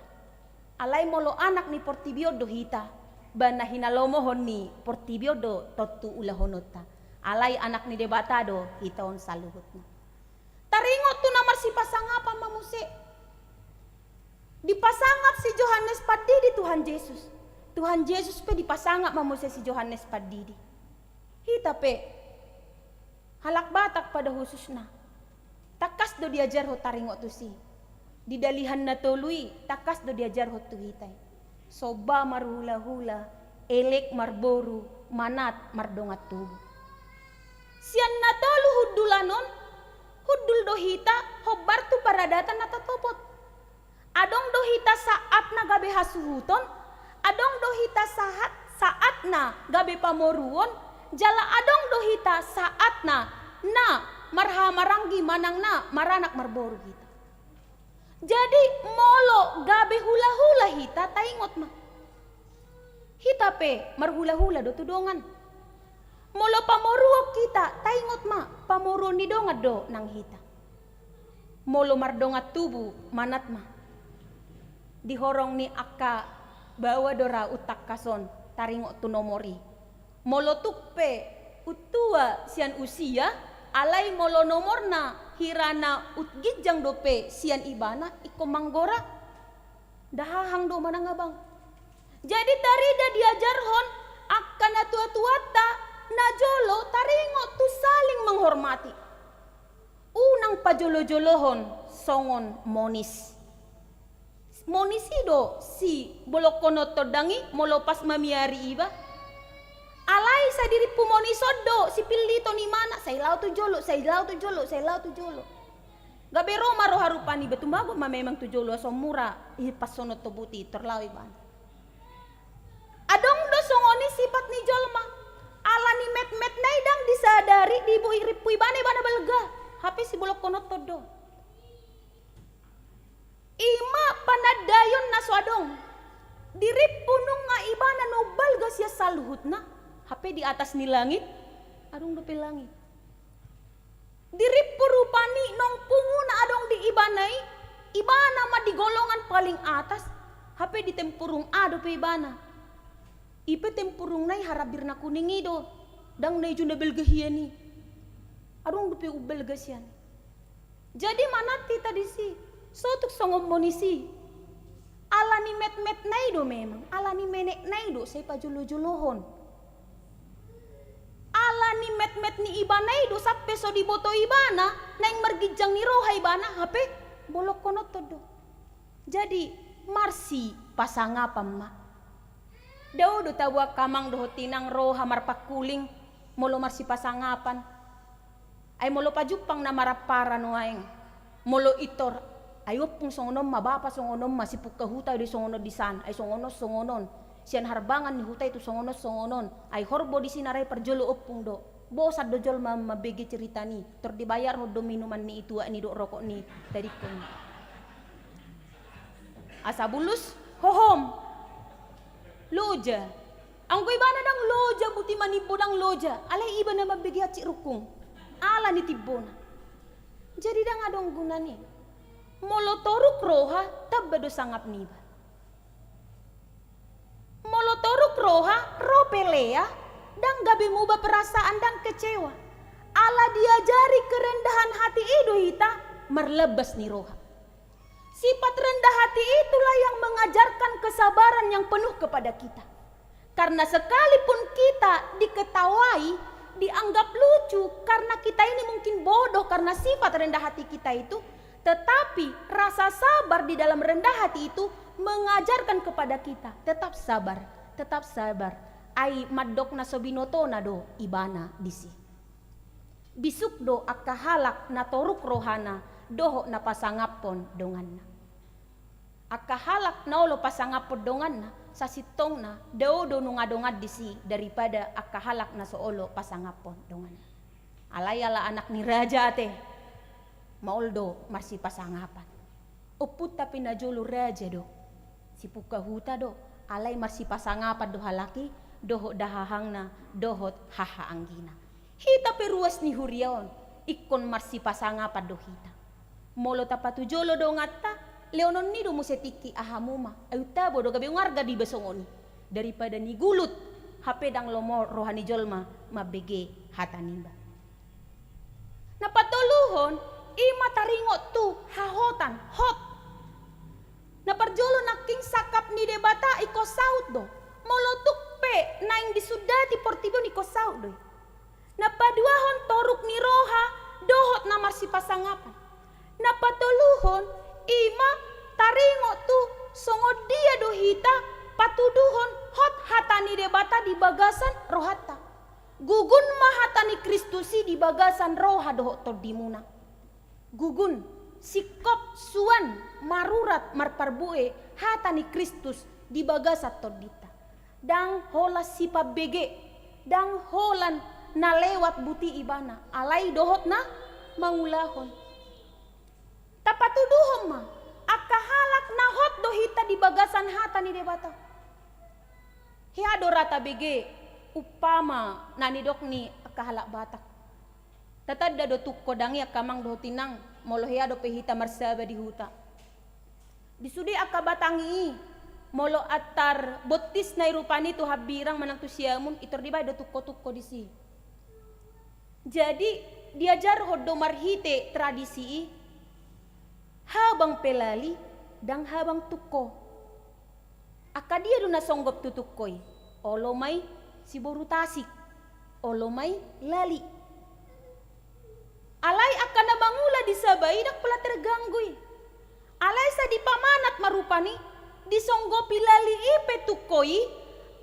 Alai molo anak ni portibi on do hita, ba na hinalomohon ni portibi on do tontu ulahononta. Alai anak ni Debata do hita on saluhutna. Taringot tu na marsipasangapan ma muse. Dipasangap si Johannes Pandidi Tuhan Jesus. Tuhan Jesus pe dipasangap ma muse si Johannes Pandidi. Hita pe, halak Batak pada khususna, tangkas do diajarhon taringot tusi. Di Dalihan Na Tolu i, tangkas do diajarhon tu hita i. Somba marhulahula, elek marboru, manat mardongan tubu. Sian na tolu hundulan on, hundul do hita hombar tu paradatan na tatopot. Adong do hita saatna gabe hasuhuton, adong do hita sahat, saatna gabe pamoruon, jala adong do hita saatna na marhahamaranggi manang na maranak marboru hita. Jadi, molo gabe hulahula hita, taingot ma. Hita pe marhulahula do tu dongan. Molo pamoruon hita, taingot ma, pamoruon ni dongan do nang hita. Molo mardongan tubu, manat ma. Di horong ni angka baoa do ra untangkas on, taringot tu nomor i. Molo tuk pe untua sian usia, alai molo nomorna hira na umginjang dope sian ibana, ingkon manggora, ndang hahang do manang abang. Jadi tarida diajarhon angka natuatuanta, na jolo taringot tu saling menghormati. Unang pajolojolohon songon monis. Monis i do sibolongkon tondang i molo pas mamiari iba. Alai sai dirimpu monis on do sipilliton ibana, sai laho tu jolo, sai laho tu jolo, sai laho tu jolo. Gabe ro ma roha rupani, ba tumagon ma memang tu jolo, asa mura i pas sonon tobut i, tor laho ibana. Adong do songon i sifat ni jolma. Ala ni metmetna i ndang disadari, diboi rimpu ibana, ibana balga. Hape sibolongkononton do. I ma panandaion na so adong. Dirimpu nunga ibana na umbalga sian saluhutna, hape di atas ni langit, Adong dope langit. Dirimpu rupani naung punguna adong di ibana i, ibana ma di golongan paling atas, hape di tempurung A dope ibana. I pe tempurungna i harambir na kuning i do, ndang na ijo na balga hian i. Adong dope umbalga sian. Jadi manat hita disi, so tuk songon muse i. Ala ni metmetna i do memang, ala ni menetna i do sai pajolojolohon. Ala ni metmet ni ibana i do sampe so diboto ibana, naeng marginjang ni roha ibana, hape bolongkononhon do. Jadi, marsipasangapan ma. Dao do tabo angka amang dohot inang roha marpangkuling, molo marsipasangapan. Ai molo pajumpang na marampara nuaeng, molo intor, ai ompung songon on ma, bapa songon on ma, sipungka huta do songon on di san, ai songon on, songon on. Sian harbangan ni huta i tu songon on, songon on. Ai horbo disi na rai parjolo ompung do. Bosan do jolma mambege cerita ni, tor dibayarhon do minuman ni ituak ni dohot rokok ni tadingkon. Asa bulus hohom. Loja. Anggo ibana ndang loja, buti manimbo ndang loja. Alai iba na mambege hansit rungkung. Ala ni timbona. Jadi ndang adong guna ni. Molo toruk roha, tamba do sangap niba. Molo toruk roha, ro pe lea, ndang gabe muba perasaan, ndang kecewa. Ala diajari kerendahan hati i do hita, marlambas ni roha. Sifat rendah hati itulah yang mengajarkan kesabaran yang penuh kepada kita. Karena sekalipun kita diketawai, dianggap lucu, karena kita ini mungkin bodoh, karena sifat rendah hati kita itu, tetapi rasa sabar di dalam rendah hati itu mengajarkan kepada kita, tetap sabar, tetap sabar. Ai mandok na so binotona do ibana disi. Bisuk do angka halak na toruk rohana dohot na pasangaphon donganna. Angka halak na olo pasangaphon donganna, sasintongna, dao do nunga dongan disi daripada angka halak na so olo pasangaphon donganna. Alai ala anak ni raja ate, maol do marsipasangapan. Ompunta pe najolo raja do, sipungka huta do, alai marsipasangapan do halak i dohot dahahangna, dohot hahaanggina. Hita pe ruas ni huria on, ingkon marsipasangapan do hita. Molo tapatujolo donganta, lehonon ni do muse tingki aha muse ma, ai unang tabo do gabe unarga do iba songon i. Daripada nigulut, hape ndang lomo roha ni jolma mambege hata niba. Na patoluhon, i ma taringot tu hahotan, hot. Na parjolo nangkin sangkap ni Debata ingkon saut do. Molo tung pe naeng disundati portibi on ingkon saut do i. Na paduahon toruk ni roha dohot na marsipasangapan. Na patoluhon i ma taringot tu songon dia do hita patuduhon hot hata ni Debata di bagasan rohanta. Gugun ma hata ni Kristus i di bagasan roha dohot tondimuna. Gugun, singkop, suan, marurat, marparbue hata ni Kristus di bagasan tondinta. Ndang holan sipambege, ndang holan na lewat buti ibana, alai dohot na mangulahon. Tapatuduhon ma, angka halak na hot do hita di bagasan hata ni Debata. Hea do ra tabege umpama na nidok ni angka halak Batak. Tatanda do tungko dang i angka amang dohot inang, molo hea dope hita marsaba di huta. Di sude angka batang i, molo antar bontisna i rupani tu hambirang manang tu siamun, intor dibaen do tungko-tungko disi. Jadi, diajarhon do marhite tradisi i, habang pe lali, ndang habang tungko. Angka dia do na songgop tu tungko i? Olo ma i siboru tasik, olo ma i lali. Alai angka na mangula di saba i ndang pola terganggu i. Alai sai dipamanat ma rupani, disonggopi lali i pe tungko i,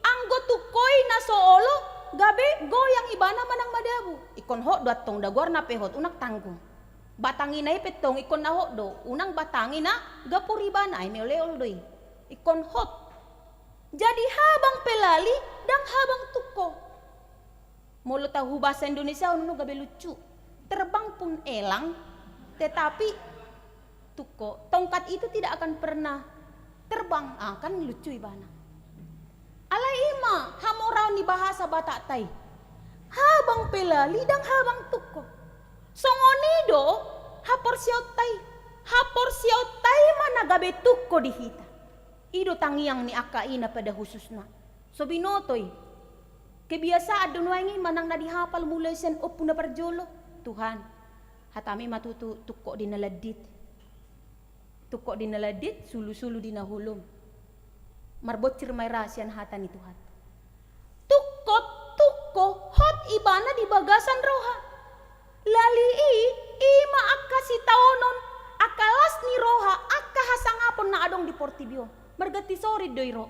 anggo tungko i na so olo, gabe goyang ibana manang madabu. Ingkon hot do antong, da goarna pe hot, unang tanggung. Batang i na i pe tong ingkon na hot do, unang batang i na gapur ibana, ai meoleol do i. Ingkon hot. Jadi habang pe lali, ndang habang tungko. Molo tahu bahasa Indonesia, nunu gabe lucu. Terbang pun elang, tetapi tungko. Tongkat itu tidak akan pernah terbang. Ah, kan lucu ibana. Alai i ma hamoraon ni bahasa Batakta i. Habang pe lali, ndang habang tungko. Songon i do haporseaonta i. Haporseaonta i ma na gabe tungko di hita. I do tangiang ni angka ina pada khususna. So binoto i. Kebiasaan do nuaeng i manang na dihapal mulai sian ompu na parjolo. Tuhan, hatami ma tutu tungko di na landit. Tungko di na landit, sulusulu di na holom. Marbonsir ma i ra sian hata ni Tuhan. Tungko, tungko, hot ibana di bagasan roha. Lali i, i ma angka sitaonon, angka las ni roha, angka hasangapon na adong di portibi on. Marganti sorin do i ro.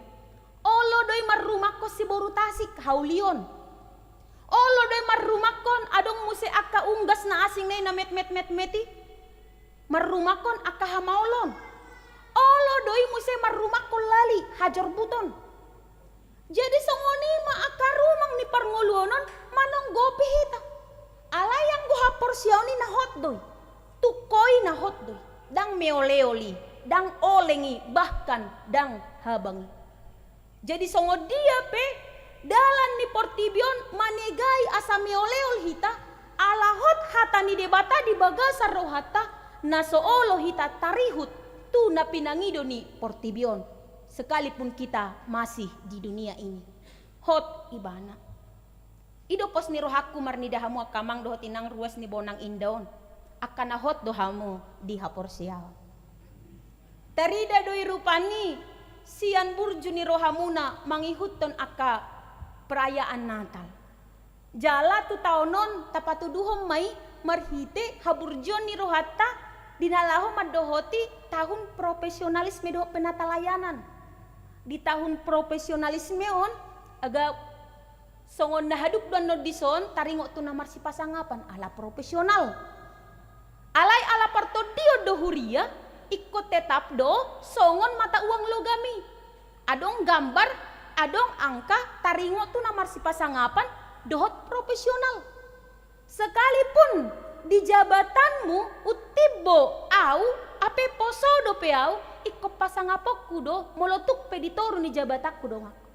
Olo do i marrumangkon siboru Tasik, haulion. Olo do i marrumangkon adong muse angka unggas na asing na i na metmetmetmet i. Marrumangkon angka hamaolon. Olo do i muse marrumangkon lali hajorbuton. Jadi songon i ma angka rumang ni parngoluon on manonggopi hita. Alai anggo haporseaon i na hot do i. Tungko i na hot do i. Ndang meoleol i, ndang oleng i, bahkan ndang habang i. Jadi songon dia pe dalan ni portibi on manegai asa meoleol hita, ala hot hata ni Debata di bagasan rohanta, na so olo hita tarihut tu na pinangido ni portibi on, sekalipun kita masih di dunia ini. Hot ibana. I do pos ni rohangku marnida hamu angka amang dohot inang ruas ni bonang inda on. Angka na hot do hamu di haporseaon. Tarida do i rupani sian burju ni rohamuna mangihuthon angka perayaan Natal. Jala tu taon on tapatuduhon ma i marhite haburjuon ni rohanta di na laho mandohoti tahun profesionalisme dohot penatalayanan. Di tahun profesionalisme on, aga songon na haduk do annon dison taringot tu na marsipasangapan ala profesional. Alai ala partondion do huria, ingkon tetap do songon mata uang logam i. Adong gambar, adong angka taringot tu na marsipasangapan dohot profesional. Sekalipun di jabatanmu untimbo au, hape poso dope au, ingkon pasangaponku do molo tung pe di toru ni jabatanku donganku.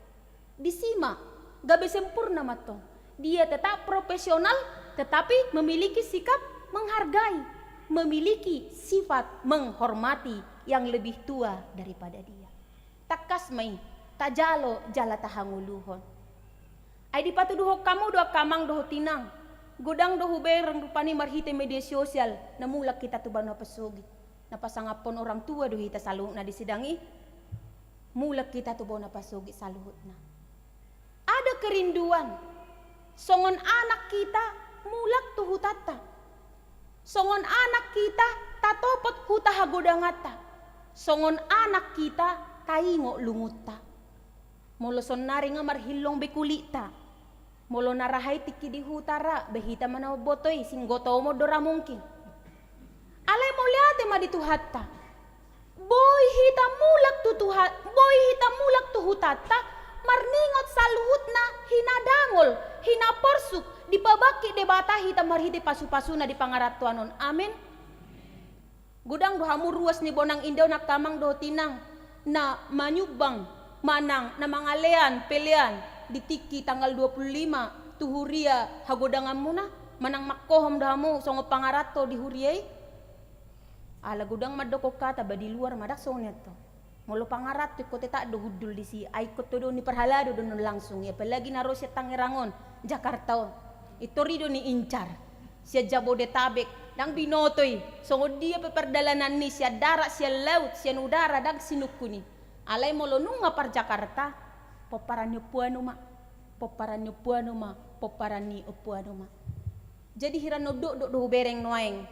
Disi ma gabe sempurna mantong. Dia tetap profesional, tetapi memiliki sikap menghargai, memiliki sifat menghormati yang lebih tua daripada dia. Tangkas ma i tajalo jala tahangoluhon. Ai dipatuduhon hamu do angka amang dohot inang. Godang do hubereng rupani marhite media sosial na mulak hita tu banua pasogit. Na pasangaphon orang tua do hita saluhutna di sidang i. Mulak hita tu banua pasogit saluhutna. Ada kerinduan. Songon anak hita mulak tu hutanta. Songon anak hita tatopot huta hagodanganta. Songon anak hita taingot lungunta. Molo sonnari nga marhillong be kulitta. Molo na ra hea tingki di huta ra, be hita ma na mamboto i, singgotomon do ra mungkin. Alai mauliate ma di Tuhanta. Boi hita mulak tu Tuhan, boi hita mulak tu hutanta, marningot saluhutna hinadangol, hinaporsuk, dipabangkit Debata hita marhite pasupasuna di pangarantoan on. Amin. Godang do hamu ruas ni bonang inda on angka amang dohot inang na manyumbang manang na mangalean pelean di tingki tanggal dua puluh lima tu huria hagodanganmuna, manang mangkohom do hamu songon pangaranto di huria i? Ala godang mandok hata ba di luar ma ndang songon i antong. Molo pangaranto ingkon tetap do hundul disi, ai ingkon todong ni parhalado do annon langsung i, apalagi na ro sian Tangerang on, Jakarta on. Intor i do niincar. Sian Jabodetabek, ndang binoto i. Songon dia pe pardalanan ni sian darat, sian laut, sian udara, ndang sinungkun i. Alai molo nunga par Jakarta, pomparan ni ompuanu ma. Pomparan ni ompuanu ma. Pomparan ni ompuanu ma. Jadi hira na undokdok do hubereng nuaeng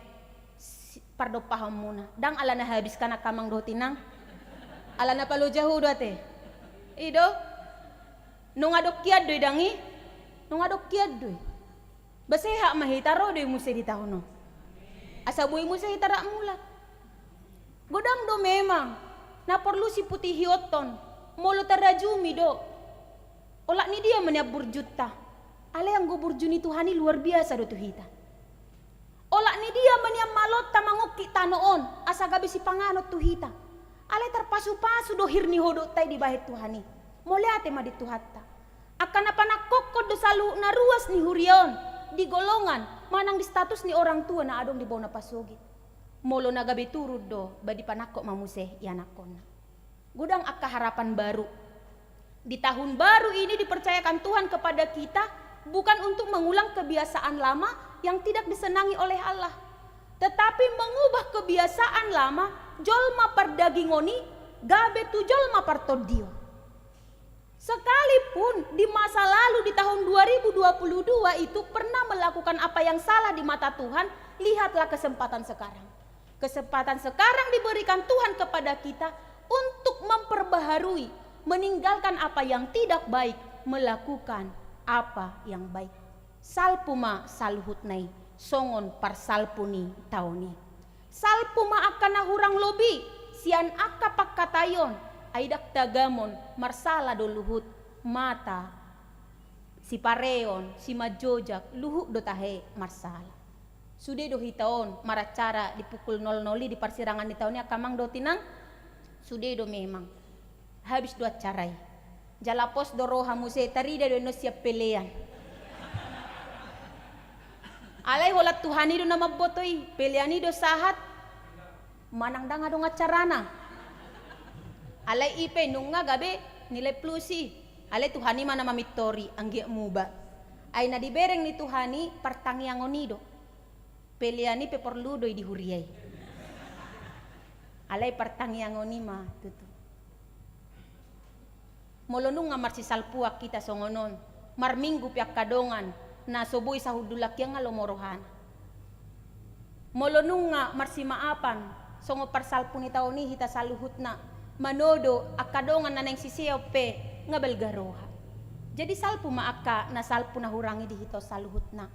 si-, pardompahanmuna. Ndang ala na habis kan angka amang dohot inang. Ala na paloja hu do ate. I do. Nunga dok hian do i dang i. Nunga dok hian do i. Ba sehat ma hita, ro do i muse di taon on. Asa boi muse hita rap mulak. Godang do memang na porlu siputihionton, molo tarajumi do. Olat ni dia ma nian burjunta. Alai anggo burju ni Tuhan i luar biasa do tu hita. Olat ni dia ma nian malonta mangungkit tano on, asa gabe sipanganon tu hita. Alai tarpasupasu do hir ni hodokta i dibahen Tuhan i. Mauliate ma di Tuhanta. Angka na panangkokhon do saluhut na ruas ni huria on di golongan manang di status ni orang tua na adong di bona pasogit. Molo na gabe turun do, ba dipanangkok ma muse ianakhonna. Godang angka harapan baru. Di tahun baru ini dipercayakan Tuhan kepada kita bukan untuk mengulang kebiasaan lama yang tidak disenangi oleh Allah, tetapi mengubah kebiasaan lama jolma pardagingon i gabe tu jolma partondion. Sekalipun di masa lalu di tahun dua ribu dua puluh dua itu pernah melakukan apa yang salah di mata Tuhan, lihatlah kesempatan sekarang. Kesempatan sekarang diberikan Tuhan kepada kita untuk memperbaharui, meninggalkan apa yang tidak baik, melakukan apa yang baik. Salpu ma saluhutna i songon parsalpu ni taon i. Salpu ma angka na hurang lobi sian angka pangkataion, ai ndang tagamon marsala do luhut, mata, sipareon, simanjojak, luhut do tahe marsala. Sude do hita on maracara di pukul nol nol i di parsirangan ni taon i, angka amang dohot inang. Sude do memang. Habis do acara i. Jala pos do roha muse, tarida do annon sian pelean. Alai holan Tuhan i do na mamboto i, pelean i do sahat manang ndang adong acarana. Alai i pe nunga gabe nilai plus i. Alai Tuhan i ma na mamintori anggiat muba. Ai na dibereng ni Tuhan i partangiangon i do. Pelean i pe porlu do i di huria i. Alai partangiangon i ma tutu. Molo nunga marsisalpuan hita songon on, marminggu pe angka dongan na so boi sahundul, anggiat nga lomo rohana. Molo nunga marsimaafan songon parsalpu ni taon i hita saluhutna, manodo angka dongan na naeng siseon pe nga balga roha. Jadi salpu ma angka na salpu na hurang i di hita on saluhutna.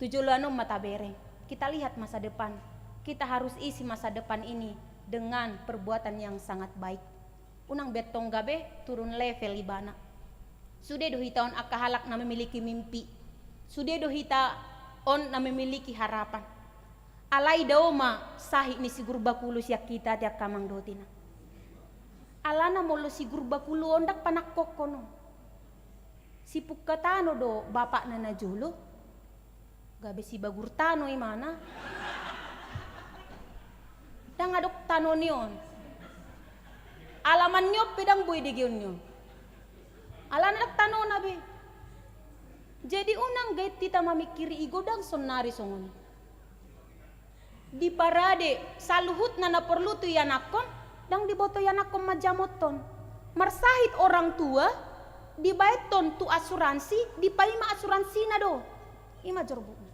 Tu joloan on ma tabereng. Kita lihat masa depan. Kita harus isi masa depan ini dengan perbuatan yang sangat baik. Unang be antong gabe turun level ibana. Sude do hita on angka halak na memiliki mimpi. Sude do hita on na memiliki harapan. Alai dao ma sahit ni si Gurbakulu sian hita, angka amang dohot inang. Alana molo si Gurbakulu on ndang panangkokhon on. Sipungka tano do bapakna najolo, gabe sibagur tano imana. Ndang adong tano ni on. Alaman ni on pe ndang boi degeon ni on. Alana ndang tanona be. Jadi unang gait hita mamingkiri i, godang sonnari songon i. Diparade saluhutna na porlu tu ianakhon, ndang diboto ianakhon manjamothon. Marsahit orang tua, dibaenhon tu asuransi, dipaima asuransina do. I ma jorbutna.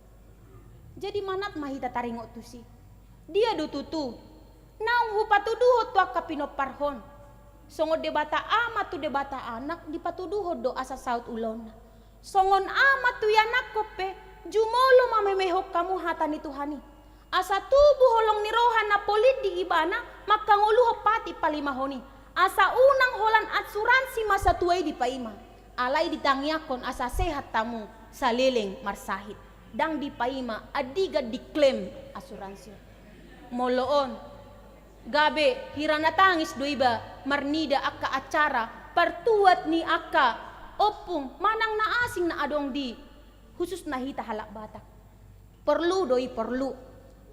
Jadi manat ma hita taringot tusi. Dia do tutu naung hupatuduhon tu angka pinomparhon? Songon Debata Ama tu Debata Anak, dipatuduhon do asa saut ulaonna. Songon ama tu ianakhon pe, jumolo ma memehon hamu hata ni Tuhan i. Asa tubu holong ni roha na polin di ibana, mangkangoluhon patik palimahon i. Asa unang holan asuransi masa tua i dipaima. Alai ditangiangkon asa sehat hamu saleleng marsahit. Ndang dipaima, andigan diklaim asuransi on. Molo on, gabe hira na tangis do iba marnida angka acara partuat ni angka ompung manang na asing na adong di, khususna hita halak Batak. Porlu do i, porlu.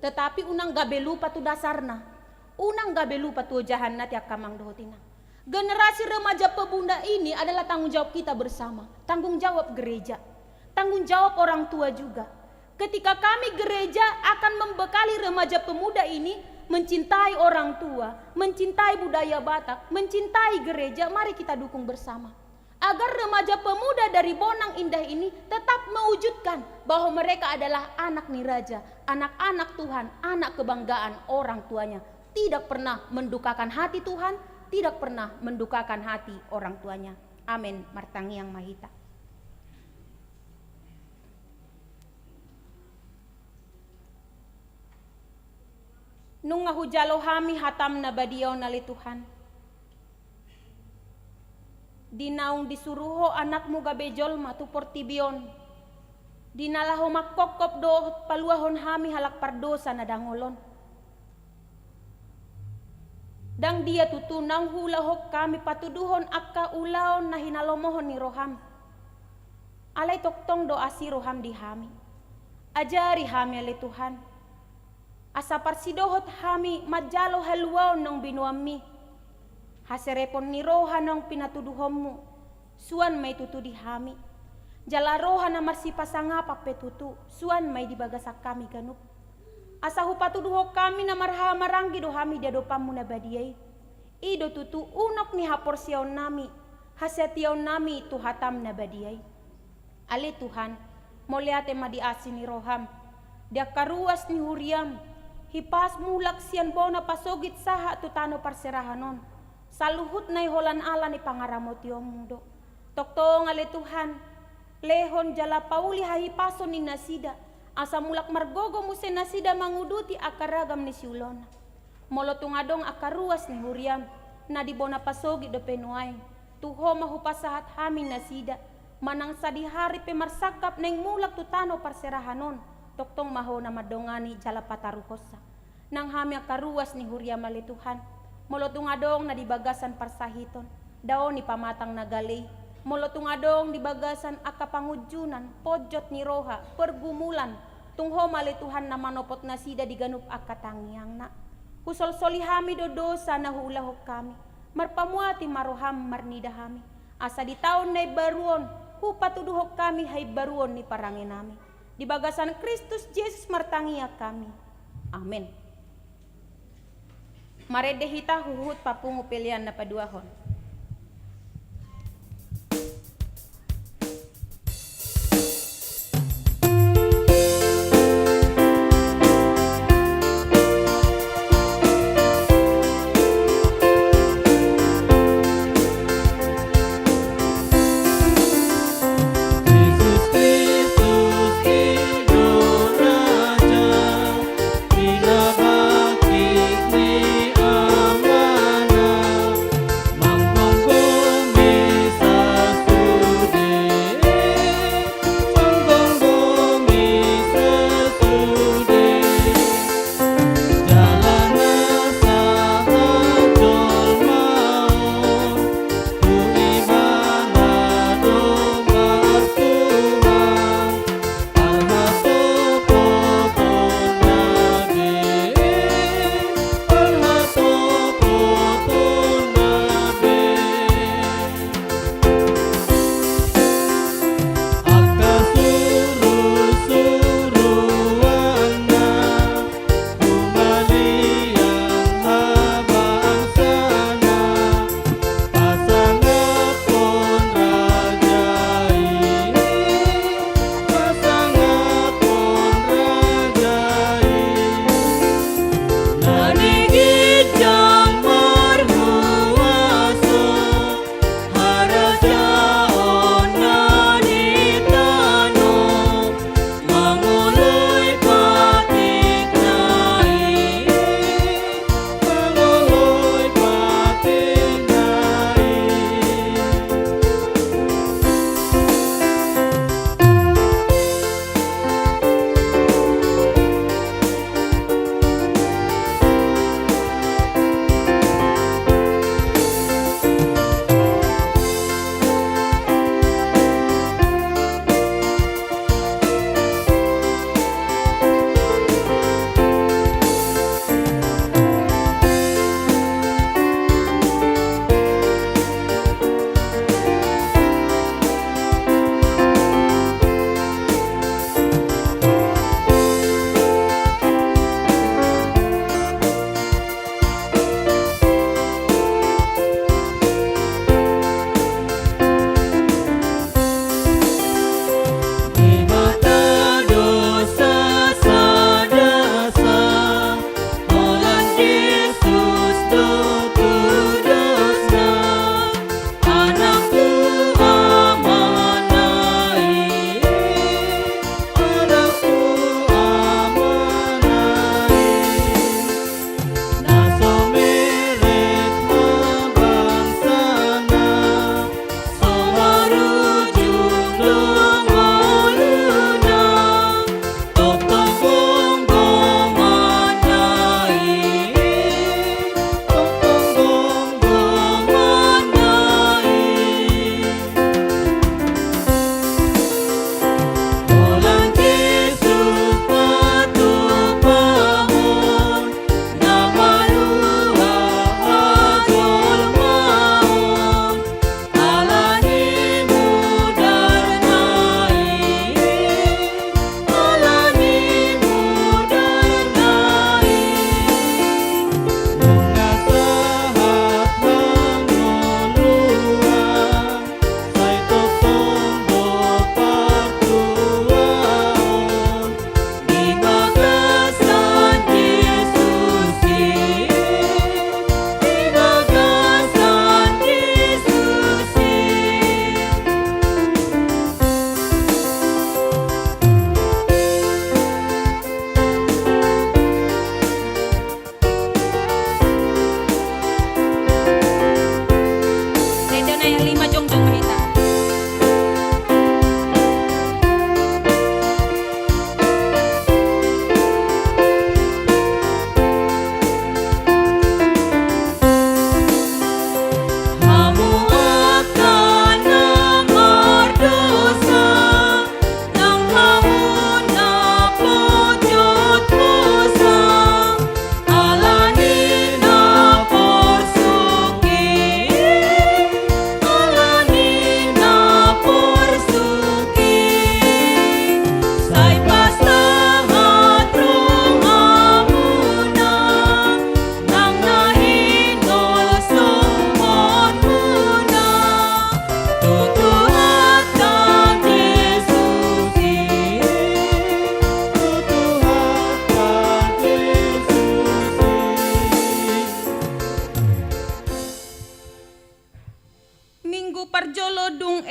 Tetapi unang gabe lupa tu dasarna. Unang gabe lupa tu ojahanna, angka amang dohot inang. Generasi remaja pemuda ini adalah tanggung jawab kita bersama, tanggung jawab gereja, tanggung jawab orang tua juga. Ketika kami gereja akan membekali remaja pemuda ini mencintai orang tua, mencintai budaya Batak, mencintai gereja, mari kita dukung bersama. Agar remaja pemuda dari Bonang Indah ini tetap mewujudkan bahwa mereka adalah anak ni raja, anak-anak Tuhan, anak kebanggaan orang tuanya. Tidak pernah mendukakan hati Tuhan, tidak pernah mendukakan hati orang tuanya. Amin. Martangiang ma hita. Nunga hujalo hami hatam na badia on, ale Tuhan. Di naung disuru Ho Anakmu gabe jolma tu portibi on, di na laho mangkophop dohot paluahon hami halak pardosa na dangol on. Ndang dia tutu naung huulahon hami patuduhon angka ulaon na hinalomohon ni roham. Alai tongtong do asi roham di hami. Ajari hami ale Tuhan, asa parsidohot hami manjalo haluaon naung binoanmi. Haserepon ni roha naung pinatuduhonmu, suan ma i tutu di hami. Jala roha na marsipasangapan pe tutu, suan ma i di bagasan hami ganup. Asa hupatuduhon hami na marhahamaranggi do hami di adopanmu na badia i. I do tutu unok ni haporseaonnami, hasatiaonnami tu hatam na badia i. Ale Tuhan, mauliate ma di asi ni roham, di angka ruas ni huriam, hipas mulak sian bona pasogit sahat tu tano parserahan on, saluhutna i holan ala ni pangaramotionmu do. Tongtong ale Tuhan, lehon jala pauli hahipason ni nasida, asa mulak margogo muse nasida manguduti angka ragam ni siulaonna. Molo tung adong angka ruas ni huriam, na di bona pasogit dope nuaeng, tu Ho ma hupasahat hami nasida, manang sadihari pe marsangkap naeng mulak tu tano parserahan on, tongtong ma Ho na mandongani jala pataruhonsa. Nang hami angka ruas ni huriam ale Tuhan, molo tung adong na di bagasan parsahiton, dao ni pamatang na gale i, molo tung adong di bagasan angka pangunjunan, ponjot ni roha, pergumulan, tung Ho ma ale Tuhan na manopot nasida di ganup angka tangiangna. Husolsoli hami do dosa na huulahon hami, marpamuati ma roham marnida hami, asa di taon na imbaru on, hupatuduhon hami haimbaruon ni parangenami. Di bagasan Kristus Jesus martangiang hami. Amen. Marende hita huhut papungu pelean na paduahon.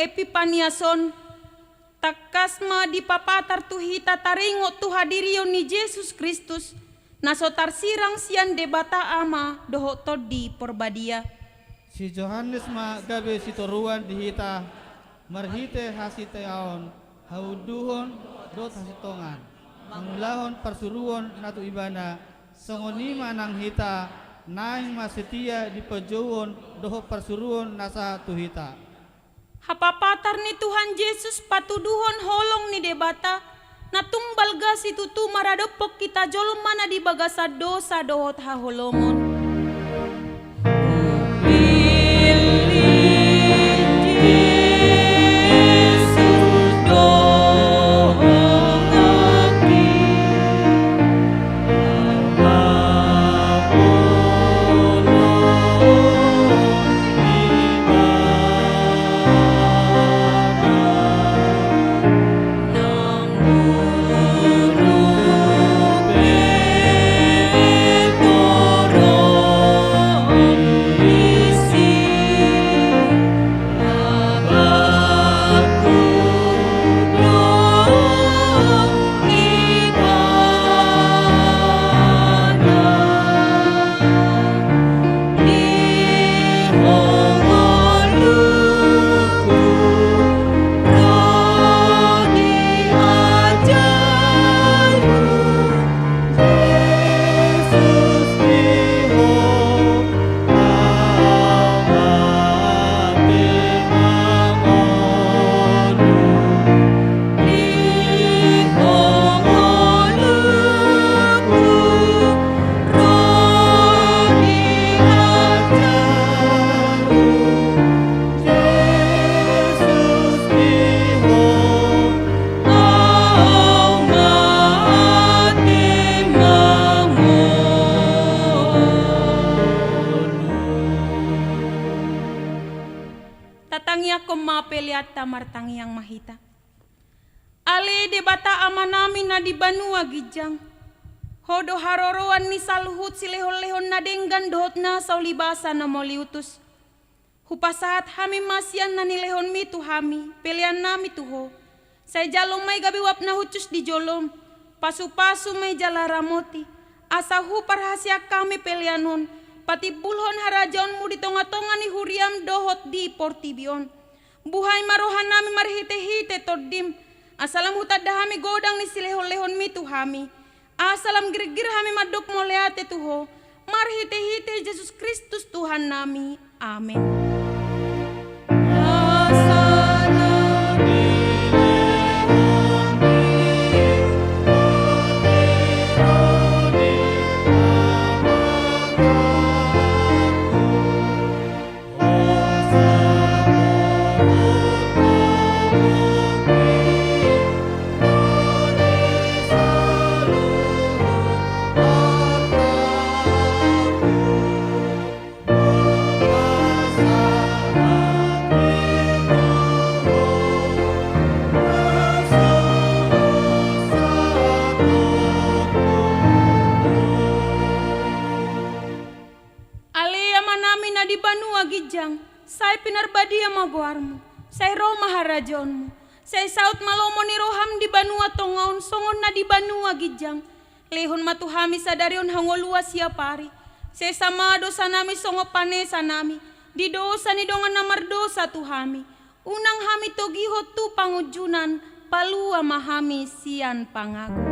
Epipanias on, tangkas ma dipapatar tu hita taringot tu hadirion ni Jesus Kristus, na so tarsirang sian Debata Ama dohot Tondi Porbadia. Si Johannes ma gabe sitoruan di hita, marhite hasetiaon, haunduhon dohot hasintongan, mangulahon parsuruon na tu ibana, songon i ma nang hita, naeng ma setia di pajouon dohot parsuruon na sahat tu hita. Hapapatar ni Tuhan Jesus patuduhon holong ni Debata, na tung balga situtu maradophon hita jolma na di bagasan dosa dohot haholomon. Tatangiangkon ma peleanta, martangiang ma hita. Ale Debata Amanami na di banua ginjang, Ho do haroroan ni saluhut silehonlehon na denggan dohot nasa ulibasa na mauliutus. Hupasahat hami ma sian na nilehonmi tu hami peleannami tu Ho. Sai jalo ma i gabe uap na hushus di jolom, pasupasu ma i jala ramoti, asa huparhaseang hami pelean on, patimbulhon harajaonmu di tongatonga ni huriam dohot di portibi on. Buhai ma rohanami marhitehite Tondim, asa lam hutanda hami godang ni silehonlehonmi tu hami, asa lam girgir hami mandok mauliate tu Ho, marhitehite Jesus Kristus Tuhannami. Amen. Ale Amanami na di banua ginjang, sai pinarbadia ma goarmu, sai ro ma harajaonmu, sai saut ma lomo ni roham di banua tonga on songon na di banua ginjang. Lehon ma tu hami sadari on hangoluan siapari. Sesa ma dosanami songon panesanami di dosa ni dongan na mardosa tu hami. Unang hami togihon tu pangunjunan, palua ma hami sian pangago.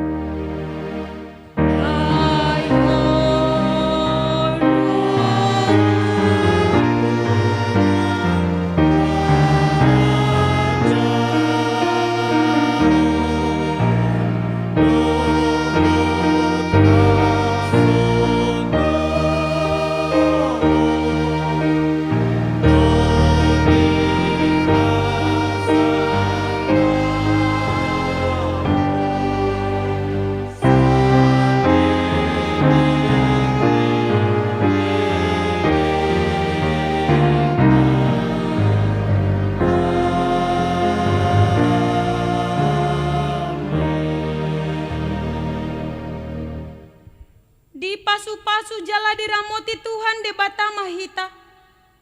Dipasupasu jala diramoti Tuhan Debata ma hita.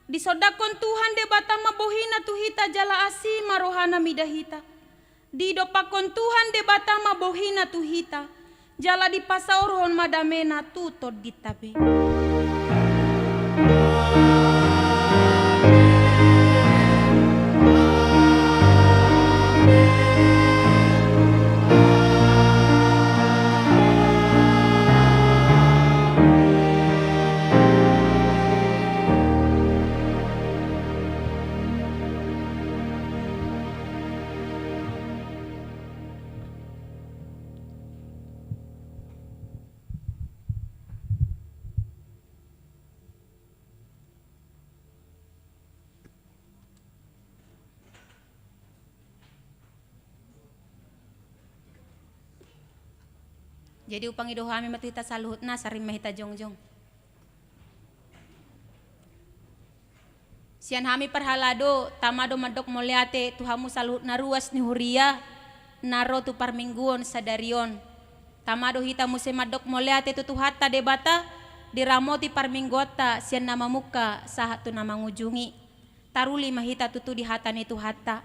Disondangkon Tuhan Debata ma bohina tu hita jala asi ma rohana mida hita. Didompakkon Tuhan Debata ma bohina tu hita, jala dipasaorhon ma damena tu tondinta be. Jadi, hupangido hami ma tu hita saluhutna, saring ma hita jongjong. Sian hami parhalado, tama do mandok mauliate tu hamu saluhutna ruas ni huria na ro tu parmingguon sadari on. Tama do hita muse mandok mauliate tu Tuhanta Debata, diramoti parmingguonta sian na mamungka sahat tu na mangujungi. Taruli ma hita tutu di hata ni Tuhanta.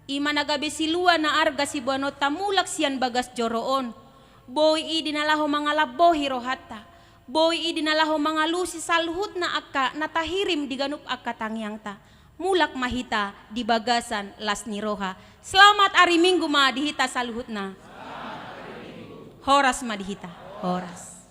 I ma na gabe silua na arga siboanonta mulak sian bagas joro on. Boi i di na laho mangalambohi rohanta. Boi i di na laho mangalusi saluhutna angka na tahirim di ganup angka tangiangta. Mulak ma hita di bagasan las ni roha. Selamat ari Minggu ma di hita saluhutna. Horas ma di hita. Horas.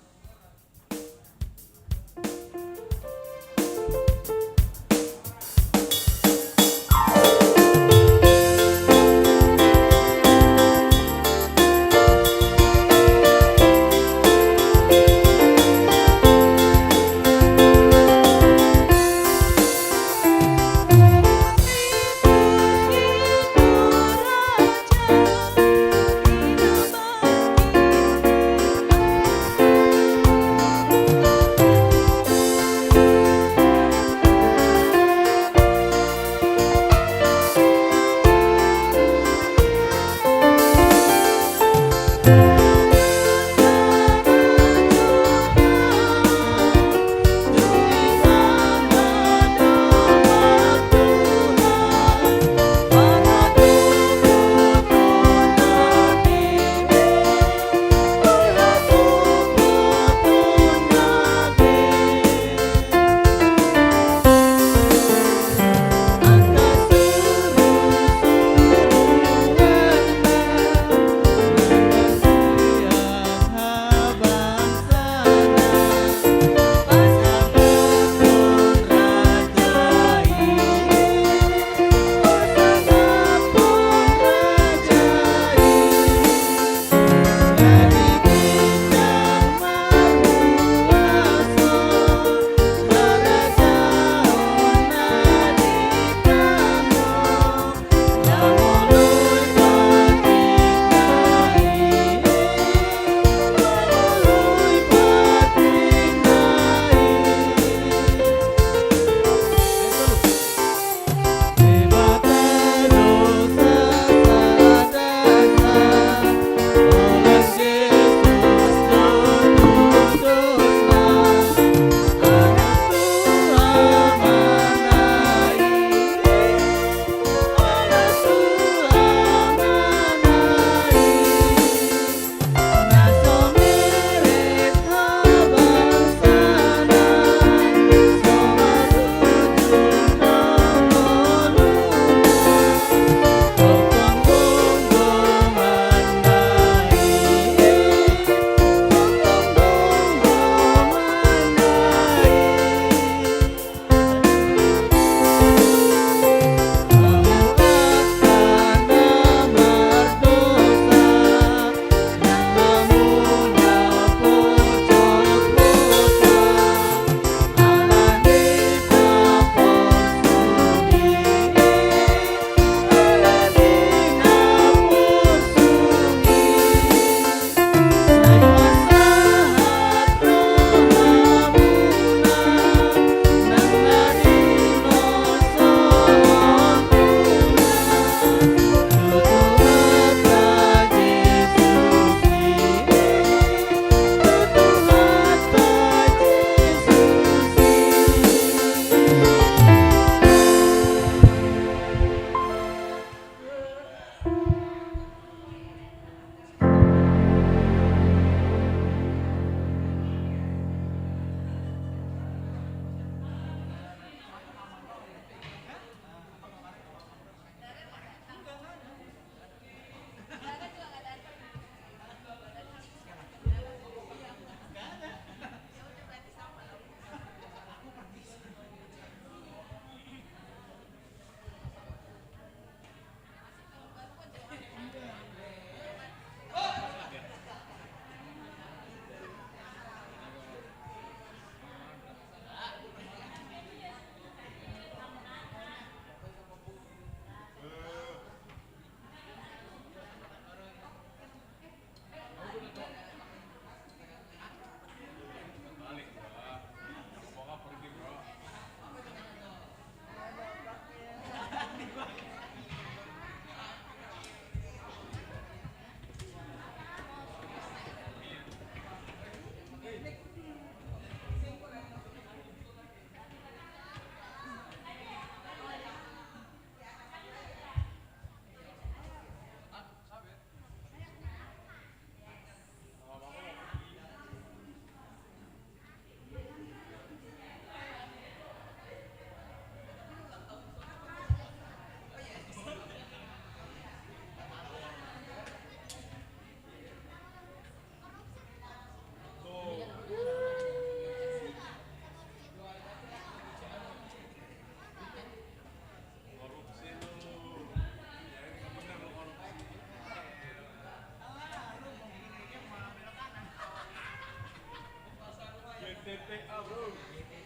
P P A, bro.